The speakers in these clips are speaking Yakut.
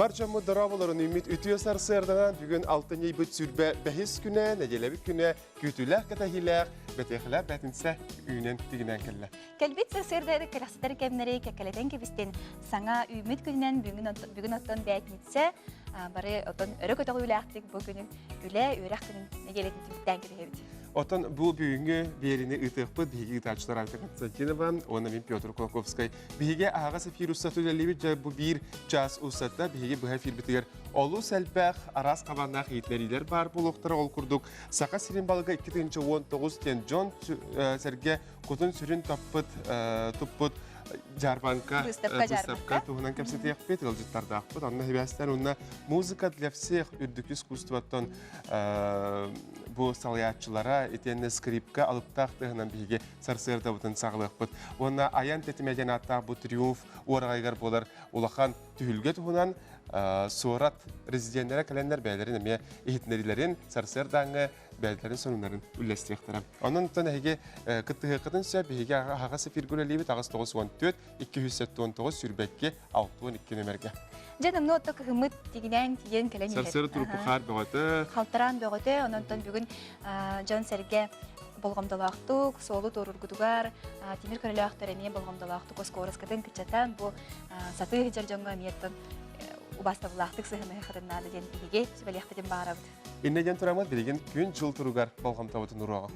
Бар дьоммут дорооболорун үүммүт үтүө сарсыарданан бүгүн алтынньыйбыт сүрбэ бэһис күнэ, нэдиэлэбит күнэ күүтүүлээх кэтэһиилээх, бэтиэхэлээх бээтинсэ үүнэн тигинэн кэллэ. Кэлбит сарсыарда кэрэхсэтэр кэмнэри кэккэлэтэн кэбистин саҥа үүммүт күнүнэн бүгүн, бүгүн оттон бээтиниссэ бары отон өрө көтөҕүүлээхтик бу күнүн үлэ, үөрэх күнүн нэдиэлэтин түмүктээн кэбиһэбит. Оттон бу бүгүҥҥү биэриини ыытыахпыт биһиги ыытааччылар Айта Константинова уонна мин Петр Кулаковскай. Биһиги аһаҕас эфир устата үлэлиибит дьэ бу биир час устата биһиги быһа эфирбитигэр олус элбэх араас хабааннаах иһитиннэриилэр баар буолуохтара. Ол курдук Саха сирин балыга 2019 диэн дьон сэргэ кутун-сүрүн таппыт туппут дьаарбаҥка выставка туһунан кэпсэтиэхпит, ыалдьыттардаахпыт. Онно сибээстээн уонна музыка для всех үрдүк искусствоттан бу салайааччылара итиэннэ скрипка алыптаах тыаһынан биһиги сарсыардабытын саҕалыахпыт. Уонна айан тэтимэ диэн ааттаах бу триумф уораҕайыгар буолар улахан түһүлгэ туһунан суорат резиденнэрэ кэлэннэр бэйэлэрин эмиэ иһитиннэриилэрин сарсыардааҥҥы бэйэлэрин сонуннарын үллэстиэхтэрэ. Онон оттон эһиги кыттыһыаххытын сөп биһиги аһаҕас эфиргэ үлэлиибит 894 279 22 62 нөмергэ. Дьэ, номнуо отто кыһыммыт тигинээн тиийэн кэлэн иһэр. Сарсыарда туруппу хаар бөҕөтө. Халтараан бөҕөтө, ононтон бүгүн дьон-сэргэ болҕомтолоохтук, суолу туоруургутугар, тимир көлөлөөхтөр эмиэ болҕомтолоохтук оскуораскытын кыччатан, бу сатыы сылдьар дьоҥҥо эмиэ оттон убаастабыллаахтык сыһыанаһыаххытын наада диэн биһиги сүбэлиэхпитин баҕарабыт. Иннэ диэн тураммыт билигин күн-дьыл туругар болҕомтобутун уруоҕа.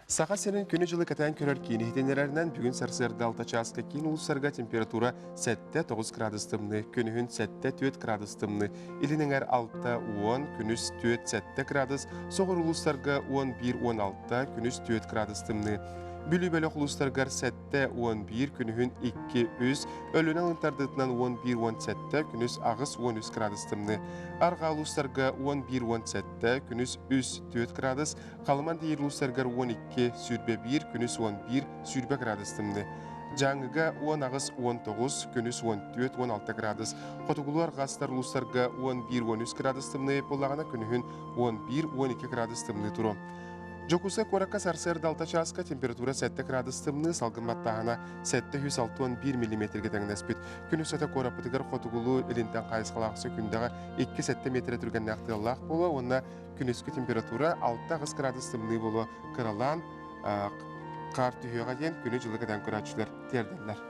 Саха сирин күнү-дьылы кэтээн көрөр киин иһитиннэрэринэн бүгүн сарсыарда 6 чааска киин улуустарга температура 7-9 градус тымныы, күнүһүн 7-4 градус тымныы, илин эҥэр 6-10, күнүс 4-7 градус, соҕуруу улуустарга 11-16, күнүс 4 градус тымныы. Бүлүү бөлөх улуустарыгар 7-11, күнүһүн 2-3, Өлүөнэ алын тардыытынан 11-17, күнүс 8-13 градус тымныы. Арҕаа улуустарга 11-17, күнүс 3-4 градус, Халыман диир улуустарыгар 12, 21, күнүс 11, 20 градус тымныы. Дьааҥыга 18-19, күнүс 14-16 градус, хотугулуу арҕаастар улуустарга 11-13 градус тымныы буоллаҕына күнүһүн 11-12 градус тымныы туруо. Дьокуускай куоракка сарсыарда 6 чааска температура 7 градус тымныы, салгын баттааһына 761 миллиметргэ тэҥнэспит. Күн устата куораппытыгар хотугулуу илинтэн хайысхалаах сөкүндэҕэ 2-7 миэтэрэ түргэннээх тыаллаах буолуо уонна Күнүскү температура 6-8 градус тымныы буолуо, кыралаан хаар түһүөҕэ диэн күнү-дьылы кэтээн көрөөччүлэр тиэрдэллэр.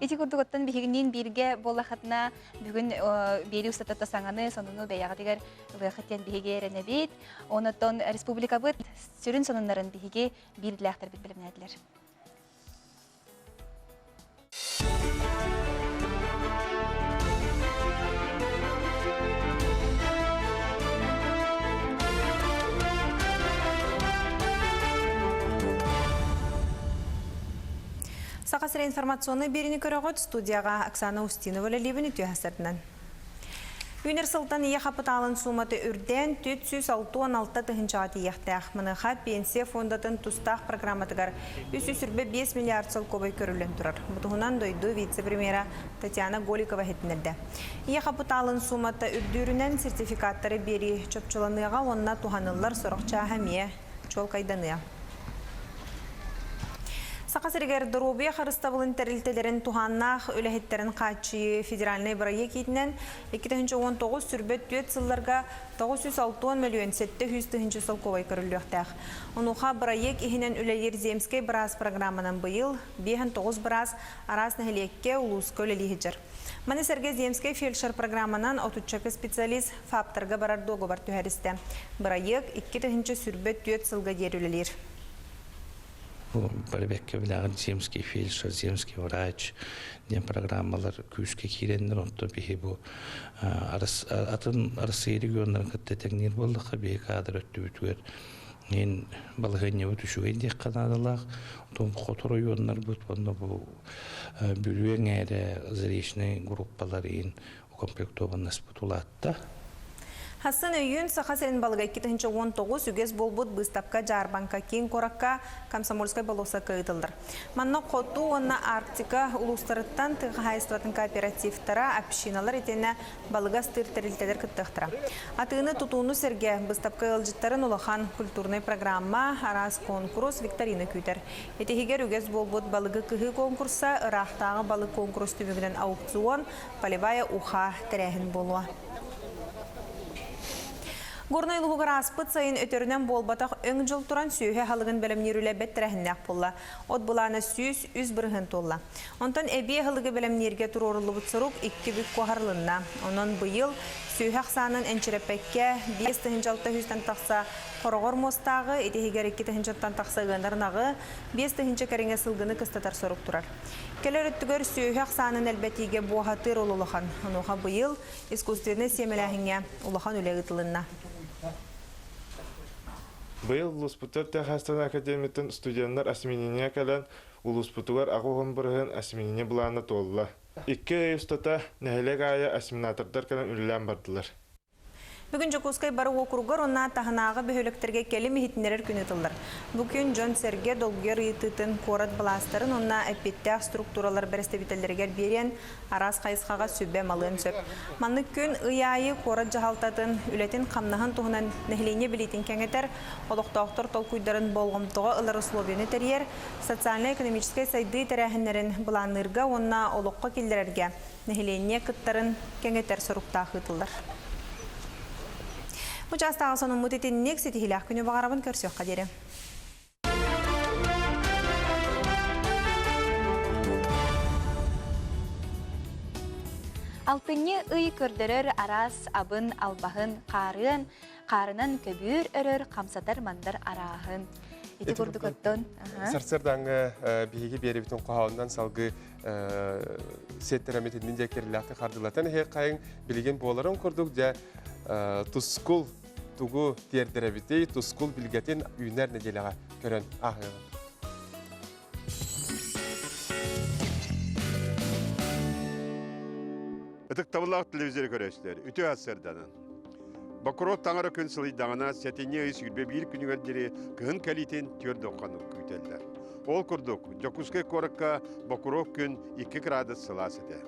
Ити курдук оттон биһигинниин бииргэ буоллахытына бүгүн биэри устатата саҥаны, сонуну бэйэҕитигэр ылыахыт диэн биһиги эрэнэбит. Онон республикабыт сүрүн сонуннарын биһиги биирдилээхтэрбит бэлэмнээтилэр. Саха сирэ информационнай биэриини көрөҕүт студияҕа Оксана Устинова үлэлиибин үтүө сарсыарданан. Үүнэр сылтан ийэ хапытаалын суумата үрдээн 466 тыһыынчаҕа тиийиэхтээх. Маныаха пенсия фондатын тустаах программатыгар 325 миллиард солкуобай көрүллэн турар. Бу туһунан дойду вице-премьера Татьяна Голикова иһитиннэрдэ. Ийэ хапытаалын суумата үрдүүрүнэн сертификаттары биэрии чопчуланыаҕа уонна туһаныллар сорох чааһа эмиэ чуолкайданыа. Саха сиригэр доруобуйа харыстабылын тэрилтэлэрин туһааннаах үлэһиттэрин хааччыйыы федеральнай бырайыак иитинэн 2019 сүрбэ түөрт сылларга 960 мөлүйүөн 700 тыһыынча солкуобай көрүллүөхтээх. Онуоха бырайыак иһинэн үлэлиир Земскэй быраас программанан быйыл 59 быраас араас нэһилиэккэ, улууска үлэлии сылдьар. Маны сэргэ Земскэй фельдшер программанан отуччака специалист ФАПтарга барар дуогабар түһэристэ. Бырайыак 2024 сылга диэри үлэлиир. Бары бэккэ билэҕин земский фельдшер, земский врач диэн программалар күүскэ киирэннэр, онтон биһи бу атын Россия регионнарын кытта тэҥниир буоллахха, биһи кадр өттүбүтүгэр ин балаһыанньабыт үчүгэй диэххэ наадалаах. Онтон хоту оройуоннарбыт уонна бу Бүлүү эҥээрэ заречнай группалар ин укомплектованность улаатта. Хассын өйүүн Саха сирин балыга 2019 үгэс буолбут быыстапка дьаарбаҥка киин куоракка Комсомольскай болуоссакка ыытыллар. Манна хоту уонна Арктика улуустарыттан тыа хаһаайыстыбатын кооперативтара, общиналар итиэннэ балыгы астыыр тэрилтэлэр кыттыахтара. Атыыны тутууну сэргэ быыстапка ыалдьыттарын улахан культурнай программа, араас конкурс, викторина күүтэр. Итиһигэр үгэс буолбут балыгы кыһыы конкурса, ыраахтааҕы балык конкурс түмүгүнэн аукцион, полевая уха тэрээһин буолуо. Горнай улууһугар ааспыт сайын өтөрүнэн буолбатах өҥ дьыл туран сүөһү аһылыгын бэлэмниир үлэ бэрт тэрээһиннээх буолла. От былаана 103% туолла. Онтон эбии аһылыгы бэлэмнииргэ туруоруллубут сорук икки бүк куоһарылынна. Онон быйыл сүөһү ахсаанын энчирэппэккэ 5600-тан тахса хороҕор муостааҕы, ити иһигэр 2 тыһыынчаттан тахса ыанар ынаҕы, 5 тыһыынча кэриҥэ сылгыны кыстатар сорук турар. Кэлэр өттүгэр сүөһү ахсаанын элбэтиигэ буоһатыыр ол улахан. Онуоха быйыл искусственнай сиэмэлээһиҥҥэ улахан үлэ ыытылынна. Быйыл улууспутугар Техастан академиятын студеннар осеменение кэлэн, улууспутугар 80% осеменение былаана туолла. Икки ый устата нэһилиэк аайы осеменатордар кэлэн үлэлээн бардылар. Бүгүн Дьокуускай бары уокуругар уонна таһынааҕы бөһүөлэктэргэ кэлим иһитиннэрэр күн ыытыллар. Бу күн дьон-сэргэ долгуйар ыйытыытын куорат былаастарын уонна эппиэттээх структуралар бэрэстэбиитэллэригэр биэриэн, араас хайысхаҕа сүбэ малыан сөп. Маннык күн ый аайы куорат дьаһалтатын үлэтин-хамнаһын туһунан нэһилиэнньэ билиитин кэҥэтэр, олохтоохтор толкуйдарын болҕомтоҕо ылар условияны тэрийэр, социальнай-экономическай сайдыы тэрээһиннэрин былаанныырга уонна олоххо киллэрэргэ нэһилиэнньэ кыттарын кэҥэтэр соруктаах ыытыллар. Бу чаастааҕы сонуммут итинник ситиһиилээх күнү баҕарабын көрсүөххэ диэри. Алтынньы ый көрдөрөр араас абын, албаһын, хаарыан, хаарынан көбүөр өрөр, хамсатар мандар арааһын. Ити курдук оттон. Сарсыардааҥҥы биһиги биэрибитин хоһоонунан салгыы сиэттэрэмитиннин дьэ кирилээхтик хардылатан иһиэххэйиҥ билигин буоларын курдук дьэ тускул тугу тиэрдэрэбитий тускул билгэтин үүнэр нэдиэлэҕэ көрөн ааһыаҕын. Ытыктабыллаах телевизоры көрөөччүлэр, үтүө сарсыарданан. Бокуруоп таҥара күн сылыйдаҕына, сэтинньи ый 21 күнүгэр диэри кыһын кэлиитин түөрт оххонук күүтэллэр. Ол курдук, Дьокуускай куоракка Бокуруоп күн 2 градус сылаас этэ.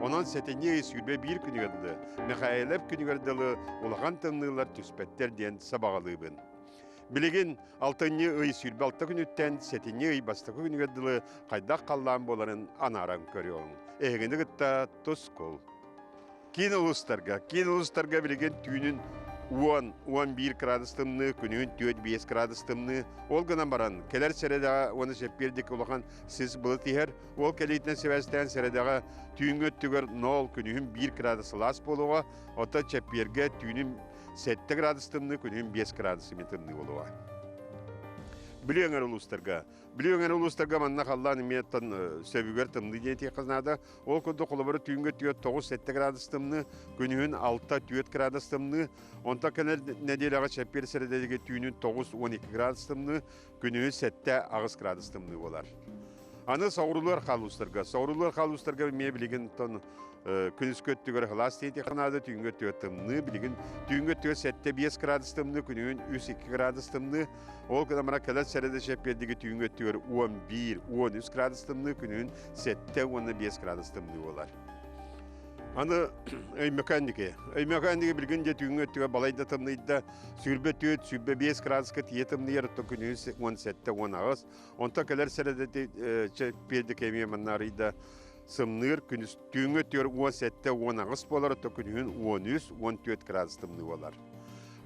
Онон сэтинньи ый 21 күнүгэр дылы, Михайлов күнүгэр дылы улахан тымныылар түспэттэр диэн сабаҕалыыбын. Билигин алтынньы ый 26 күнүттэн сэтинньи ый бастакы күнүгэр дылы хайдах халлаан буоларын анааран көрүөҕүҥ. Эһигини кытта тускул. Киин улуустарга, киин улуустарга билигин түүнүн 10-11 градус тымныы, күнүһүн 4-5 градус тымныы. Ол гынан баран, кэлэр сэрэдэҕэ уонна чэппиэрдик улахан сис былыт иһэр. Ол кэлиитинэн сибээстээн сэрэдэҕэ түүҥҥү өттүгэр 0, күнүһүн 1 градус сылаас буолуоҕа, оттон чэппиэргэ түүнүн 7 градус тымныы, күнүһүн 5 градус тымныы буолуоҕа. Бүлүү өҥөр улуустарга Бүлүү өҥөр улуустарга манна халлаан эмиэ сөбүгэр тымныы диэн этиэххэ наада. Ол курдук холобура түүҥҥү өттүгэр 9-7 градус тымныы, күнүһүн 6-4 градус тымныы, онтон кэлэр нэдиэлэҕэ чэппиэр сэрэдэйгэ түүнүн 9-12 градус тымныы, күнүһүн 7-8 градус тымныы буолар. Аны соҕуруулар хаалуустарга, соҕуруулар хаалуустарга эмиэ билигин күнүскү өттүгэр сылаас диэтиэххэ наада, түүҥҥү өттүгэр тымныы, билигин түүҥҥү өттүгэр 7-5 градус тымныы, күнүһүн 3-2 градус тымныы. Ол гынан баран кэлэр сэрэдэ чэппиэрдиги түүҥҥү өттүгэр 11-13 градус тымныы, күнүһүн 7 уонна 5 градус тымныы буолар. Аны Өймөкөөн Өймөкөөн билигин дьэ түүҥҥү өттүгэр балайда тымныйда, 24, 25 градуска тиийэ тымныйар, оттон күнүһүн 17-18. Онтон кэлэр сэрэдэ чэппиэрдик эмиэ манна арыйда сымныыр күнүс түүҥҥү өттүгэр 17-18 буолар, оттон күнүһүн 13-14 градус тымныы буолар.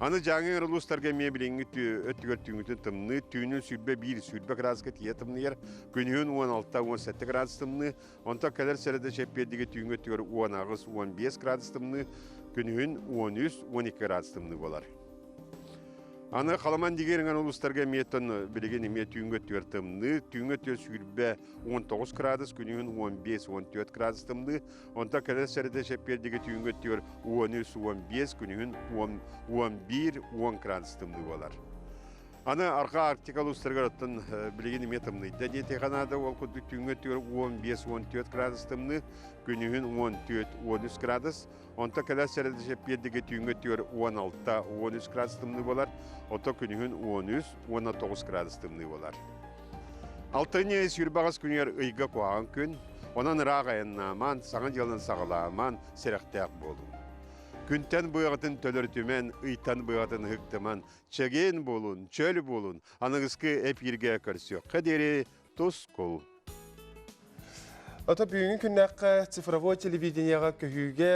Аны Дьааҥы улуустарга эмиэ билиҥҥи өттүгэр түүҥҥүтүн тымныы, түүнүн 21-20 градуска тиийэ тымныйар, күнүһүн 16-17 градус тымныы, онтон кэлэр сэрэдэ чэппиэрдиги түүҥҥү өттүгэр 18-15 градус тымныы, күнүһүн 13-12 градус тымныы буолар. Аны Халаман дигириҥэн улуустарга эмиэ билигин эмиэ түүҥҥү өттүгэр тымныы, түүҥҥү өттүгэр 20 19 градус, күнүһүн 15-14 градус тымныы, онтон кэлэр сэрэдэ чэппиэрдиги түүҥҥү өттүгэр 13-15, күнүһүн 11-10 градус тымныы буолар. Аны Арҕаа Арктика улуустарыгар оттон билигин эмиэ тымныйда диэтиэхэ наада. Ол курдук түүҥҥү өттүгэр 15-14 градус тымныы, күнүһүн 14-13 градус. Онтон кэлэр сэрэдэчэппиэрдиги түүҥҥү өттүгэр 16-13 градус тымныы буолар, оттон күнүһүн 13-19 градус тымныы буолар. Алтынньы сүүрбэҕис күнүгэр ыйга куһаҕан күн, онон ыраах айаннааман, саҥа дьыаланы саҕалааман, сэрэхтээх буолуҥ. Күнтэн быаҕытын төлөрүтүмэн, ыйтан быаҕытын ыһыктыман, чэгиэн буолун, чөл буолун, аныгыскы эпииргэ көрсүөххэ диэри тускул. Ото бүгүҥҥү күннээххэ цифровой телевидениеҕа көһүүгэ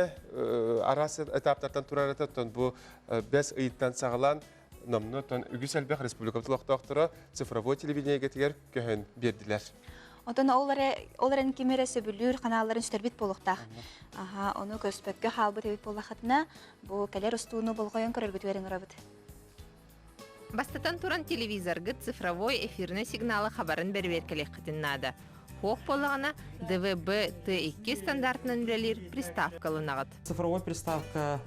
араас этаптартан турар оттон бу бэс ыйыттан саҕалаан номнуо оттон үгүс элбэх республикабыт олохтоохторо цифровой телевидениегэтигэр көһөн биэрдилэр. Отон ол эрэ ол эрэн ким эрэ сөбүлүүр ханаалларын сүтэрбит буолуохтаах. Аха, ону көспөккө хаалбыт эбит буоллахытына, бу кэлэр устууну болҕойон көрөргүтүгэр ыҥырабыт. Бастатан туран телевизоргыт цифровой эфирнэй сигналы хабарын бэрэбиэркэлиэххитин наада. Суох буоллаҕына, DVB-T2 стандартынан үлэлиир приставка ылынаҕыт. Цифровой приставка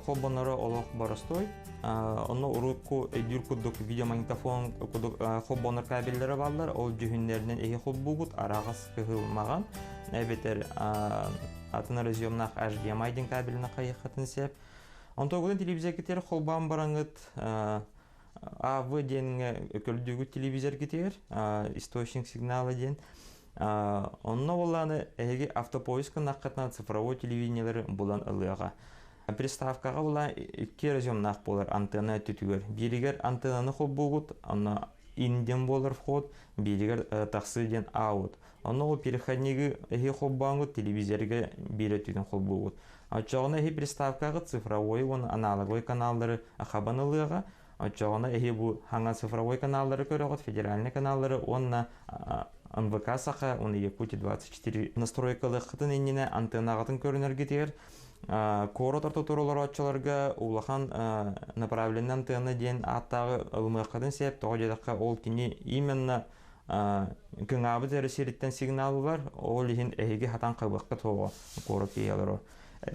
холбоноро олох боростуой. Онно урукку өйдүүр курдук видеомагнитофон курдук холбонор кабеллэрэ бааллар. Ол дьүһүннэринэн эһи холбуугут араҕас кыһыл маҕан эбэтэр атын разъемнаах HDMI диэн кабелинэн хайыаххытын сөп. Онтон телевизоргытыгар холбоон бараҥыт АВ диэҥҥэ көрдүүгүт телевизоргытыгар источник сигнала диэн. Онно буоллааны эһиги автопоиск гыннаххытына цифровой телевидениелары булан ылыаҕа. Приставкаҕа була икки разъемнаах буолар антенна өттүтүгэр. Бииригэр антеннаны холбуугут, онно in диэн буолар вход, бииригэр тахсыы диэн out. Онно ол переходнигы эһи холбооҥҥут телевизорга биир өттүтүн холбуугут. Оччоҕуна эһи приставкаҕыт цифровой уонна аналоговай каналлары хабан ылыаҕа. Оччоҕуна эһи бу хаҥа цифровой каналлары көрөҕүт, федеральнай каналлары уонна НВК Саха уонна Якутия 24 настройкалыаххытын иннинэ антеннаҕытын көрүнэргитигэр куорат ортотугар олорооччуларга улахан направленный антенна диэн ааттааҕы ылымыаххытын сөп. Тоҕо диэтэххэ ол кини именно кыҥаабыт эрэ сириттэн сигнал ылар, ол иһин эһиги хатан хабыаххыт суоҕа куорат киһи олорор.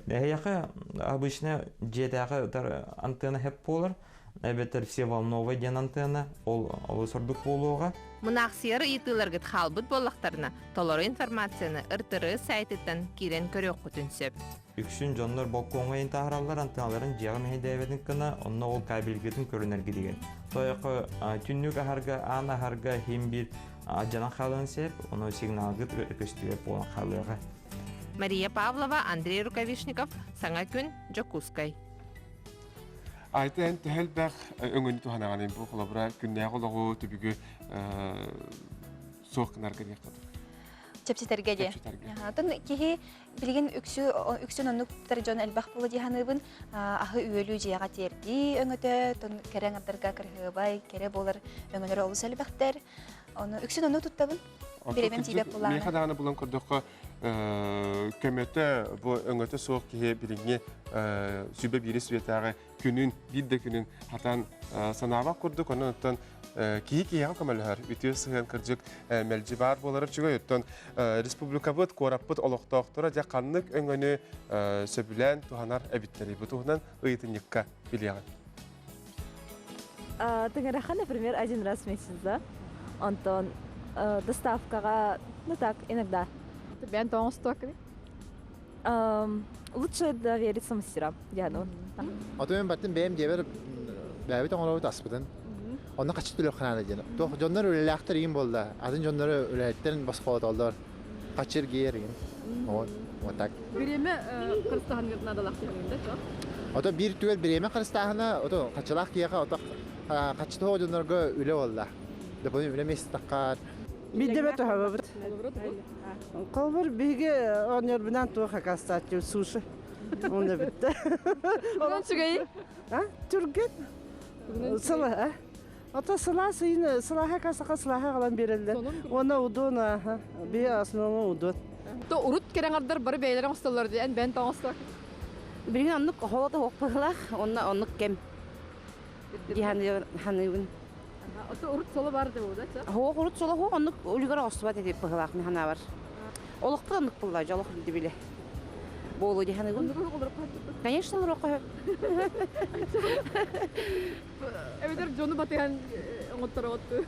Эһиэхэ обычно дьиэтээҕи антенна хэп буолар, эбэтэр все волновой диэн антенна, ол олус ордук буолуоҕа. Мунаахсыйар ыйытыыларгыт хаалбыт буоллахтарына, толору информацияны РТР сайтыттан киирэн көрүөххүтүн сөп. Үксүн дьоннор балкоҥҥа ыйан таһаараллар, антеналарын дьиэҕэ мэһэйдээбэтин гына, онно ол кабельгытын көрүнэргитигэр. Тойоко түннүк аһарга, аан аһарга иһин биир алдьанан хаалыан сөп, ону сигналгыт көстүбэт буолан хаалыаҕа. Мария Павлова, Андрей Рукавишников, Саҥа күн, Дьокуускай. Айта эн төһө элбэх өҥөнү туһанаҕын бу холобура күннээҕи олоҕу түбүгү суох гынарга диэххэ Чэпчэтэргэ диэ. Атын киһи Билигин үксү үксүн оннуктар дьон элбэх буола дии саныыбын. Аһы үөлүү дьиэҕэ тиэрдии өҥөтө, тон кэрэ аҥардарга кырыһыабай, кэрэ буолар өҥөлөрө олус элбэхтэр. Ону үксүн онну туттабын. Бириэмэм тиийбэт буоллаҕына. Миэхэ даҕаны булан көрдөххө, көмөтө, бу өҥөтө суох киһи билиҥҥи сүбэ биири сүбэтээҕи күнүн, биир да күнүн хатан санаабат курдук, онон оттон киһи киһиэхэ көмөлөһөр, үтүө сыһыан кырдьык мэлдьи баар буолара үчүгэй. Оттон республикабыт, куораппыт олохтоохторо дьэ ханнык өҥөнү сөбүлээн туһанар эбиттэрий? Бу туһунан ыйытынньыкка билиэҕин. Тыҥыраха, например, один раз в месяц, да? Онтон доставкаҕа, ну так, иногда. Бэйэн тоҥостуок Лучше довериться мастерам, диэн Ото мен баттын бэйэм диэбэр бэйэбит оҥоробут аспытын. Онно хаччы төлүөх ханаана диэн. Туох дьоннор үлэлээхтэр игин буолла. Атын дьоннору үлэһиттэрин босхолотоллор. Хаччы эргийэр игин. Вот, вот так. Бириэмэ харыстааһыныгар наадалаах диэн да Ото биир түгэл бириэмэ харыстааһына, ото хаччылаах киһиэхэ ото хаччы тоҕо дьоннорго үлэ буолла. Допустим, үлэ миэстэ Биирдэ төһөбөбүт. Холбор биһиги оонньорбунан туох акастааччы суши. Онно бүттэ. Онон үчүгэй. А? Түргэн. Сыла, а? Ото сылаас ыйын сылааһа касаха сылааһа аҕалан биэрэллэр. Уонна удун, аха. Би основном удун. То урут кэрэҥардар бары бэйэлэрин оҥостоллор диэн бэйэн тоҥостор. Билигин оннук холото хуохпыһылаах, онно оннук кэм. Дии Ото урут соло бар да буолда Хоох урут соло хоох оннук үлүгэр оҕустубат этip быһылаах мин санаабар. Олохпут оннук булла дьолох биле. Буолу дии саныыбын. Конечно, олоруохха Эбэтэр дьону батыһан. оҥоттороҕуттуу.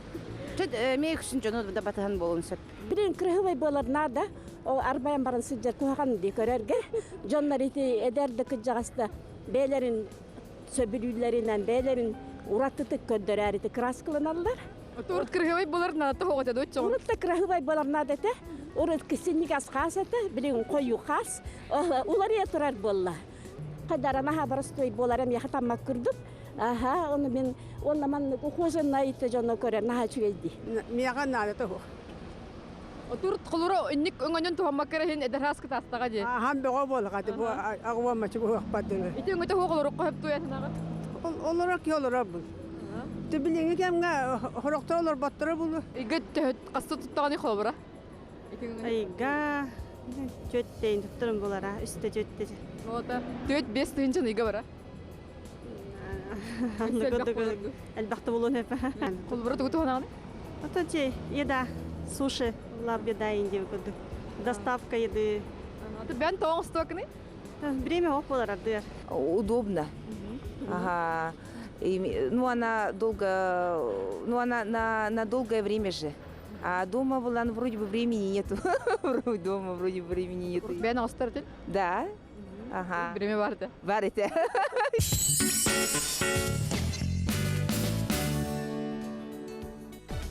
Чөт эмиэ үксүн дьону да батыһан буолуон сөп. Билин кырыһыбай буолар наада. Ол арбайан баран сылдьар куһаҕан дии көрөргө. Дьоннор ити эдэр да кырдьаҕас да бэйэлэрин сөбүлүүллэринэн бэйэлэрин уратытык көрдөрөөр ити краскаланаллар. Урут кырыһыбай буолар наада тоҕо этэ доччоҕун. Урут да кырыһыбай буолар наада этэ. Урут кисинник ас хаас этэ, билигин хойуу хаас. Уларыйа турар буолла. Хайдара наһаа боростуой буолар эмиэхэ таммак курдук. Аха, ону мин уонна маннык ухоженный дьону көрөр наһаа үчүгэй дии. Миэхэ наада тоһуох. Отур холура инник өҥөнөн туһаммакка эрэ иһин эдэр хаас кытаастаҕа дии. Ахан бөҕө буолаҕа бу аҕуаммачы буһуохпат дылы. Ити өҥөтө хуох олорукка хөп туйасынаҕа. Олорор киһи олорор бул. Билиҥҥи кэмҥэ хорохтор олорботторо булу. Ыйга төһөт хаста туттаҕыный холобура? Ыйга түөттейин туттарым булара, үстэ түөттэ. Ота түөт бес тыһынчан ыйга бара. Элбэхтэ булуон эпэ. Холобура тугу туһанаҕыный? Ото чей, еда, суши, лаб еда индия курдук. Доставка еды. Бен тоҕо оҥостуоккуный? Время ох болар ардыар. Удобно. Ага. И, ну, она долго, ну, она на долгое время же. А дома была, ну, вроде бы времени нету. Дома вроде бы времени нету. Бен оҥостор Да. Ага. Время бар этэ. Бар этэ.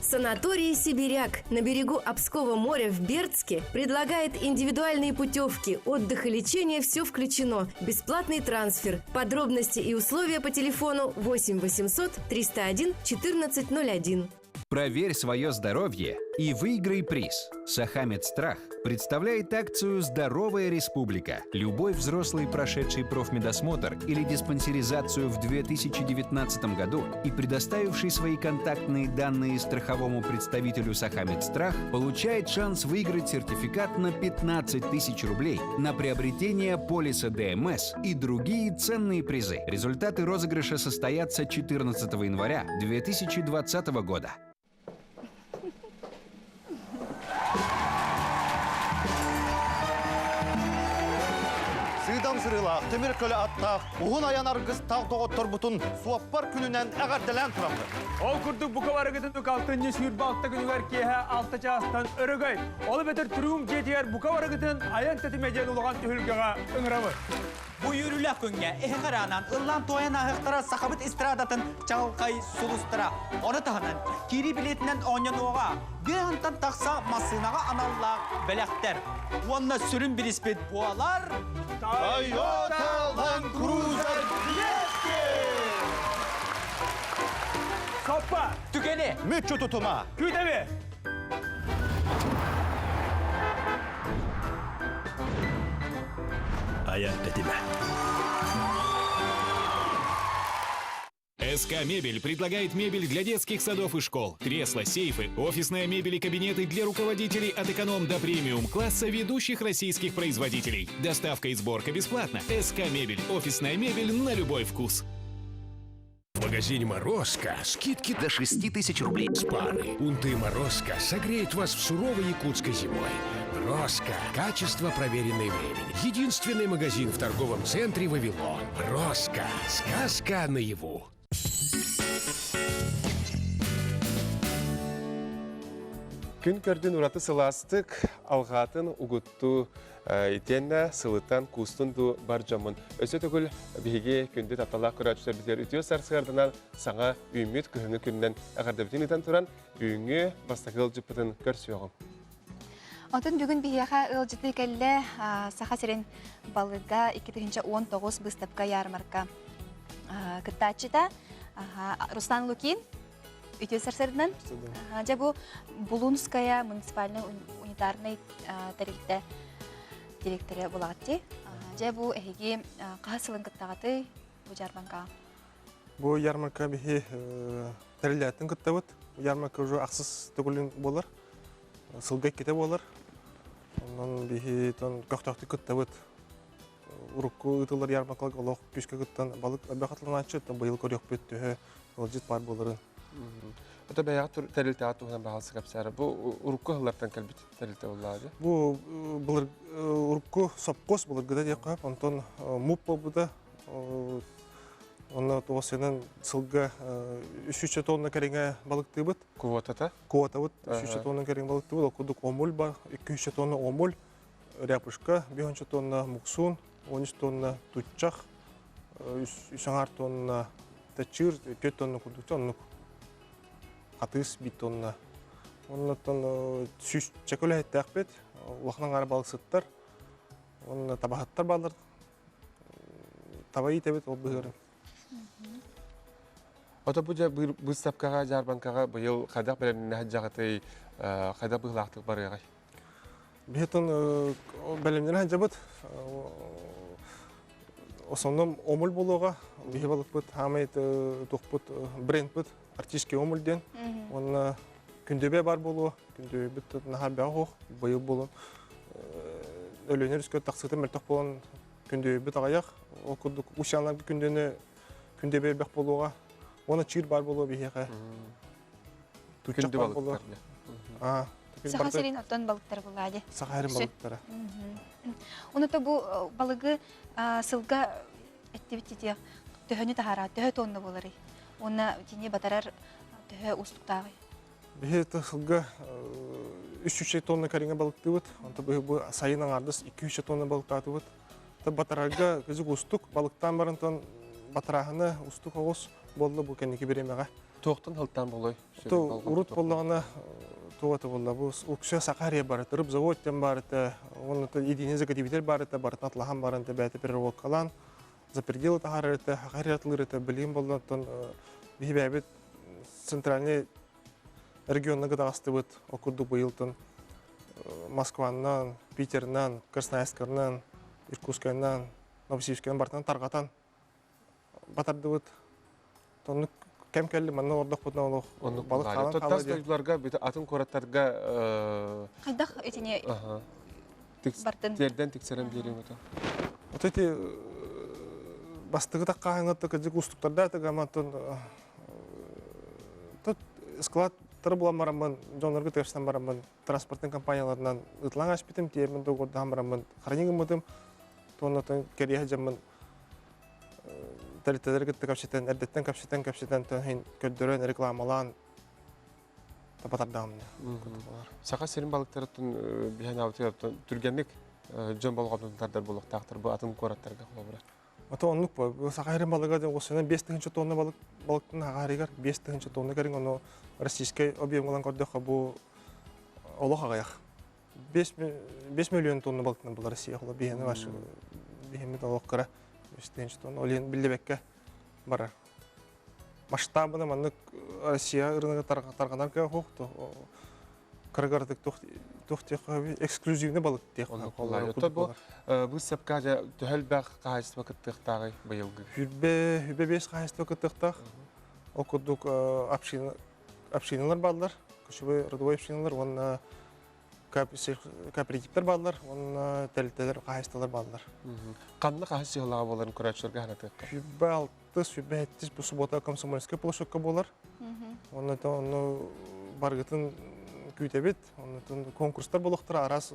Санаторий «Сибиряк» на берегу Обского моря в Бердске предлагает индивидуальные путевки, отдых и лечение – все включено, бесплатный трансфер. Подробности и условия по телефону 8 800 301 1401. Проверь свое здоровье и выиграй приз. Сахамед Страх представляет акцию «Здоровая республика». Любой взрослый, прошедший профмедосмотр или диспансеризацию в 2019 году и предоставивший свои контактные данные страховому представителю Сахамед Страх, получает шанс выиграть сертификат на 15 тысяч рублей на приобретение полиса ДМС и другие ценные призы. Результаты розыгрыша состоятся 14 января 2020 года. Сыыдам сырыылаах, тимир көлө аттаах, уһун айан аргыстаах доҕотторбутун суоппар күнүнэн эҕэрдэлээн тураммыт. Ол курдук бука барыгытын алтынньы сүүрбэ алта күнүгэр киэһэ алта чаастан өрөгөй. Ол эбэтэр Трюм дьиэтигэр бука барыгытын айан тэтимэ диэн улахан түһүлгэҕэ ыҥырабыт. Бу үөрүүлээх күҥҥэ эһэҕэраанан ыллаан туойан ааһыахтара сахабыт эстрадатын чаҕылхай сулустара. Ону таһынан киирии билиэтинэн оонньонуоҕа биэһантан тахса массыынаҕа аналлаах бэлэхтэр. Уонна сүрүн бириспит буолар Toyota Land Cruiser 200! Соппа! Түгэни! Мүччү тутума! Күүтэби! Айан тэтимэ. СК «Мебель» предлагает мебель для детских садов и школ, кресла, сейфы, офисная мебель и кабинеты для руководителей от эконом до премиум класса ведущих российских производителей. Доставка и сборка бесплатно. СК «Мебель» – офисная мебель на любой вкус. В магазине «Морозко» скидки до 6 тысяч рублей с пары. Унты «Морозко» согреют вас в суровой якутской зимой. «Морозко» – качество, проверенное временем. Единственный магазин в торговом центре «Вавилон». «Морозко» – сказка наяву. Күн көрдүн ураты сылаастык, алҕаатын угуттуу итиэннэ сылытан куустун дуу бар дьоммун. Өссө төгүл биһиги күндү тапталаах көрөөччүлэрбитигэр үтүө сарсыарданан саҥа үүммүт кыһыҥҥы күнүнэн эҕэрдэбитин ыытан туран, бүгүҥҥү бастакы ыалдьыппытын көрсүөҕүҥ. Отон бүгүн биһиэхэ ыалдьытыы кэллэ Саха сирин балыга 2019 быыстапка ярмарка кыттааччыта Руслан Лукин үтүө сарсырынан. Дьэ бу Булунская муниципальный унитарный тэрилтэ директоры булаҕытти. Дьэ бу эһиги хаһыс сылын кыттаҕытый бу жарманкаҕа? Бу ярмарка биһи тэриллээтин кыттабыт. Ярмарка уже ахсыс төгүлүн буолар. Сылга иккитэ буолар. Онон биһи көхтөөхтүк кыттабыт. Урукку ыытыллар ярмаркаларга олох күүскэ кыттан балык элбэх атыланааччы, быйыл көрүөхпүт төһө ыалдьыт баар буоларын. Ото бэйэҕэ тэрилтэҕэ туһунан баһаалыста кэпсээрэ. Бу урукку ыһыллартан кэлбит тэрилтэ буоллаҕа Бу былыр урукку сопхуос былыргыта диэххэ, онтон муп буолбута. Онно туосынан сылга 300 тонна кэриҥэ балыктыыбыт. Квотата? Квотабыт 300 тонна кэриҥэ балыктыыбыт. Ол курдук омуль бар, 200 тонна омуль, ряпушка, 5 тонна муксун, 13 тонна туччах, 3 тонна тачыр, 4 тонна курдук оннук хатыыс 1 тонна. Оннуттан 100 үлэһиттээхпит, улахан аҥаара балыксыттар, уонна табаһыттар бааллар. Таба иитэбит ол быһыырын. Ото бу дьэ быыстапкаҕа, дьаарбаҥкаҕа быйыл хайдах бэлэмнэнэ сылдьаҕытый, хайдах быһыылаахтык барыаҕай? Биһитон бэлэмнэнэ сылдьабыт. Основном омуль буолуоҕа. Биһи балыкпыт хаамай тухпут брендпыт артистский омуль диэн. Уонна күндүбэ бар буолуо. Күндүбүт наһаа бөҕө суох. Быйыл буолун Өлүөнэ өрүскэ тахсыыта мөлтөх буолан күндүбүт аҕыйах. Ол курдук Усянларга күндүнү күндүбэ элбэх буолуоҕа. Уонна чыыр баар буолуо биһиэхэ. Күндү балыктар. Саха сирин оттон балыктара булаа ди. Саха сирин балыктара. Онута бу балыгы сылга эттибит титиэх төһөнү таһаараа, төһө тонна буоларый? Уонна тини батарар төһө уустуктааҕый? Биһи сылга 300 тонна кэриҥэ балыктыыбыт. Онто бу сайын аҥаардас 200 тонна балыктаатыбыт. Батарарга кызык устук, балыктаан барантан батарааһына устук оҕус буолла бу кэнники бириэмэҕэ. Туохтан халтаан болой? Урут боллаҕына туота болла бу уксө сахария барыта, рыбзавод тем барыта, онно единый заготовитель барыта, барытын атлахан баранта бэйэтэ переработкалаан, за пределы таһаарар этэ, хахария атлыыр этэ, билигин боллонтон биһи бэйэбит центральный регионна кытаҕастыбыт, ол курдук быйылтын Москваннан, Питернан, Красноярскарынан, Иркутскайынан, Новосибирскайынан барытынан тарҕатан батардыбыт. Оннук кэм кэлли манна олордохпутуна олох балык хаалан хаалла Тас дойдуларга атын куораттарга Хайдах итини бартын тиэрдэн тиксэрэн биэриэм этэ. Вот эти бастыгы таккааһыҥҥа кырдьык уустуктарда тыгамантон тут складтары булан бараммын дьоннорго тыырсан бараммын транспортын компанияларынан ытлаң ашпитим тиэмин договордаһан бараммын хранить гыммытым туоннатын кэриэһэ дьаммын тэрилтэлэри кытта кэпсэтэн эрдэттэн кэпсэтэн кэпсэтэн төнһин көрдөрөн рекламалаан тапатардаҕым Саха сирин балыктарыттан биһэн аабытыгар түргэнник дьон болҕомтотун тардар буолуохтаахтар бу атын куораттарга холобура. Ото оннук бу Саха сирин балыга диэн осынан 5 тыһыынча тонна балык балыктын хаҕаарыгар 5 тыһыынча тонна кэриҥ ону российскай объем ылан көрдөххө бу олох аҕыйах. 5 5 миллион тонна балыктынан булар Россия холо биһини баш биһимит олох кыра 5 тыһыынча тонна ол иһин биллибэккэ барар. Масштабына маннык Россия ырыынага тарҕанар кыах суох кыргардык туох диэххэ эксклюзивный балык диэх бу быыстапка дьэ төһө элбэх хаһаайыстыба кыттыахтааҕый быйылгы? Хүрбэ хүрбэ биэс хаһаайыстыба кыттыахтаах. Ол курдук община общиналар бааллар, кочевой родовой общиналар уонна кооперативтар бааллар уонна тэрилтэлэр хаһаайыстыбалар бааллар. Ханна хаһыс сыһылааҕа буоларын көрөөччүлэргэ санатыахха? Хүрбэ алты, сүрбэ сэттис бу суббота Комсомольскай площадка буолар. Онно онно баргытын күүтэбит. Оннотон конкурстар буолуохтара араас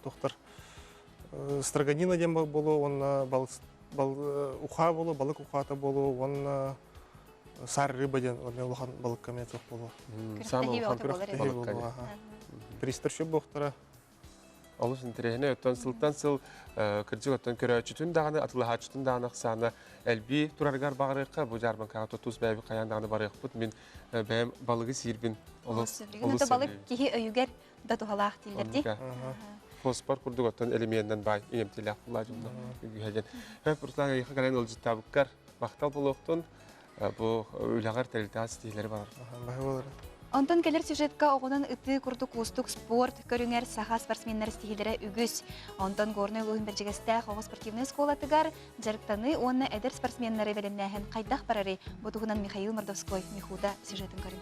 тохтар строганина диэн буолуо уонна бал ухаа буолуо, балык ухаата буолуо уонна сар рыба диэн улахан балыкка эмиэ туох буолуо. Саамай улахан күрэхтэһии буолуо. Пристар шөп буохтара. Олус интэриэһинэй. Оттон сылтан сыл кырдьык оттон көрөөччүтүн даҕаны, атылаһааччытын даҕаны ахсаана элбии турарыгар баҕарыахха. Бу дьаарбаҥкаҕа тутус бэйэбит хайаан даҕаны барыахпыт. Мин бэйэм балыгы сиирбин олус олус балык киһи өйүгэр да туһалаах дииллэр дии. Фосфор курдук оттон элеменнэн баай иҥэмтиилээх булаадьымна үгүһэ диэн. Хөп Руслан эйиэхэ кэлэн ыалдьыттаабыккар махтал буолуохтун. Бу үлэҕэр тэрилтэҕэ ситиһиилэри баҕар. Онтон кэлэр сюжетка оҕунан ытыы курдук уустук спорт көрүҥэр саха спортсменнар ситиһиилэрэ үгүс. Онтон Горнай улууһун Бэрдьигэстээх оҕо спортивнай оскуолатыгар дьарыктаныы уонна эдэр спортсменнары бэлэмнээһин хайдах барарый? Бу туһунан Михаил Мордовской Михуда сюжетын көрүҥ.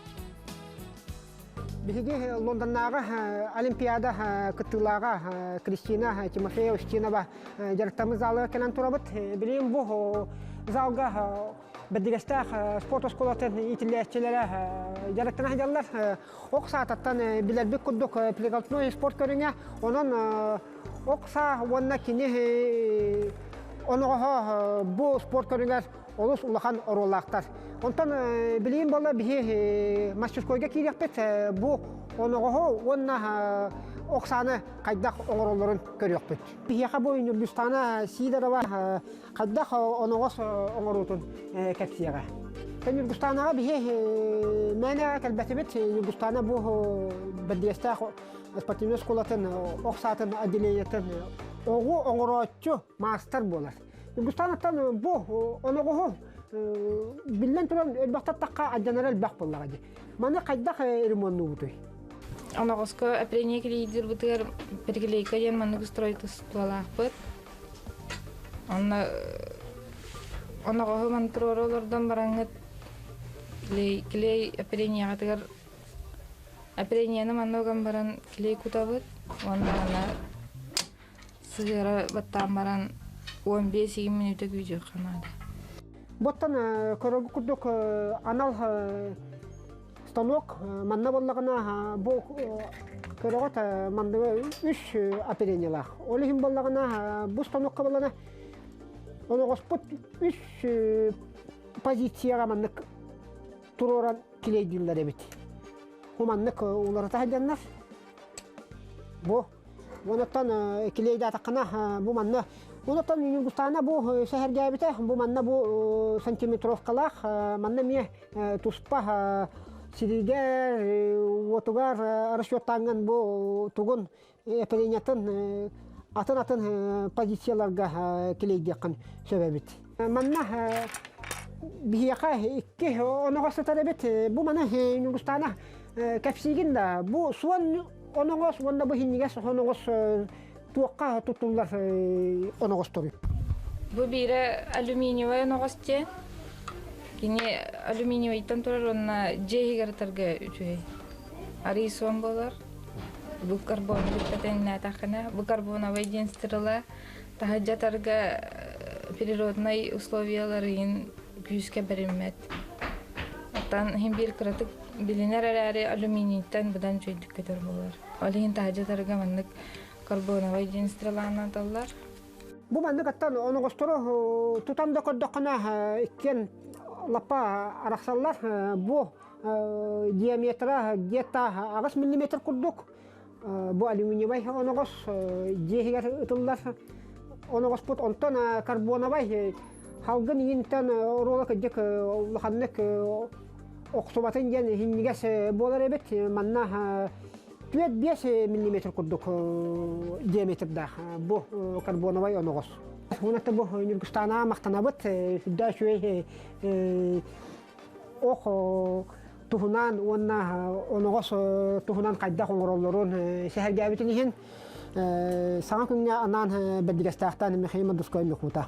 Биһиги Лондоннааҕы Олимпиада кыттыылааҕа Кристина Тимофеева Устинова дьарыктаммыт залыгар кэлэн турабыт. Билигин бу залга Бэрдигэстээх спорт оскуолатын иитиллээччилэрэ дьарыктана сылдьаллар. Ох саататтан билэрбит курдук прикладной спорт көрүҥэ. Онон ох саа уонна кини оноҕоһо бу спорт көрүҥэр олус улахан оруоллаахтар. Онтон билигин буолла биһи мастерскойга киириэхпит бу оноҕоһу уонна ох сааны хайдах оҥороллорун көрүөхпүт. Биһиэхэ бу Ньургустаана Сидорова хайдах оноҕос оҥоруутун кэпсиэҕэ. Ньургустаанаҕа биһи мээнэ кэлбэтибит. Ньургустаана бу бэрдигэстээх спортивнай оскуолатын ох саатын отделениетын оҕу оҥорооччу маастар буолар. Ньургустанаттан бу оноҕоһу биллэн туран элбэхтаттахха алдьанара элбэх буоллаҕа дии. Маны хайдах ремоннуубутуй? Оноҕоско оперение клейдирбытыгар переклейка диэн маннык устройстволаахпыт. Онно оноҕоһу мантруору олордон бараҥҥыт клей, клей оперениеҕытыгар оперениены манна уган баран клей кутабыт уонна аны сыһыара баттаан баран 15 мүнүүтэ күүтүөххэ наада. Боттон көрөргө курдук анал станок манна буоллаҕына бу көрөҕүт манныгы үс оперениялаах. Ол иһин буоллаҕына бу станокка буоллаҕына оноҕоспут үс позицияҕа маннык туруоран килейдииллэр эбит. Бу маннык уларыта сылдьаннар бу Онуттан килиэйдаатаххына бу манна Онуттан Ньургустаана бу сэһэргээбитэ бу манна бу сантиметровкалаах манна эмиэ туспа сиригэр уотугар расчеттааҥҥын бу тугун эпэринятын атын-атын позицияларга килиэйдиэххин сөп эбит. Манна биһиэхэ икки оноҕос сытар эбит. Бу маны Ньургустаана кэпсиигин да бу суон оноҕос уонна бу иһинньигэс оноҕос туохха туттуллар оноҕосторуй? Бу биирэ алюминиевай оноҕос диэн. Кини алюминиевайтан турар уонна дьиэ иһигэр ытарга үчүгэй. Арыы суон буолар. Бу карбону кытта тэҥнээтэххинэ, бу карбоновай диэн стрела таһырдьа ытарга природнай условияларыйын күүскэ бэриммэт. Оттон иһин биир кыратык Билинэр эрээри алюминийтан быдан үчүгэйдик көтөр буолар. Ол иһин таһырдьа тарга маннык карбоновай диэн стреланы аталлар. Бу маннык аттан оноҕостору тутан да көрдөххүнэ иккиэн лаппа арахсаллар. Бу диаметра где-то 8 миллиметр курдук. Бу алюминиевай оноҕос дьиэ иһигэр ытыллар оноҕоспут. Онтон карбоновай халгын иинтэн оруола кырдьык улаханнык охсубатын диэн иһинньигэс буолар эбит. Манна 4-5 миллиметр курдук диаметрдаах бу карбоновай оноҕос. Уонна бу Ньургустаанаҕа махтанабыт. Сүрдээх үчүгэй ох туһунан уонна оноҕос туһунан хайдах оҥороллорун сэһэргээбитин иһин саҥа күҥҥэ анаан Бэрдигэстээхтэн Михаил Мордовской Михута.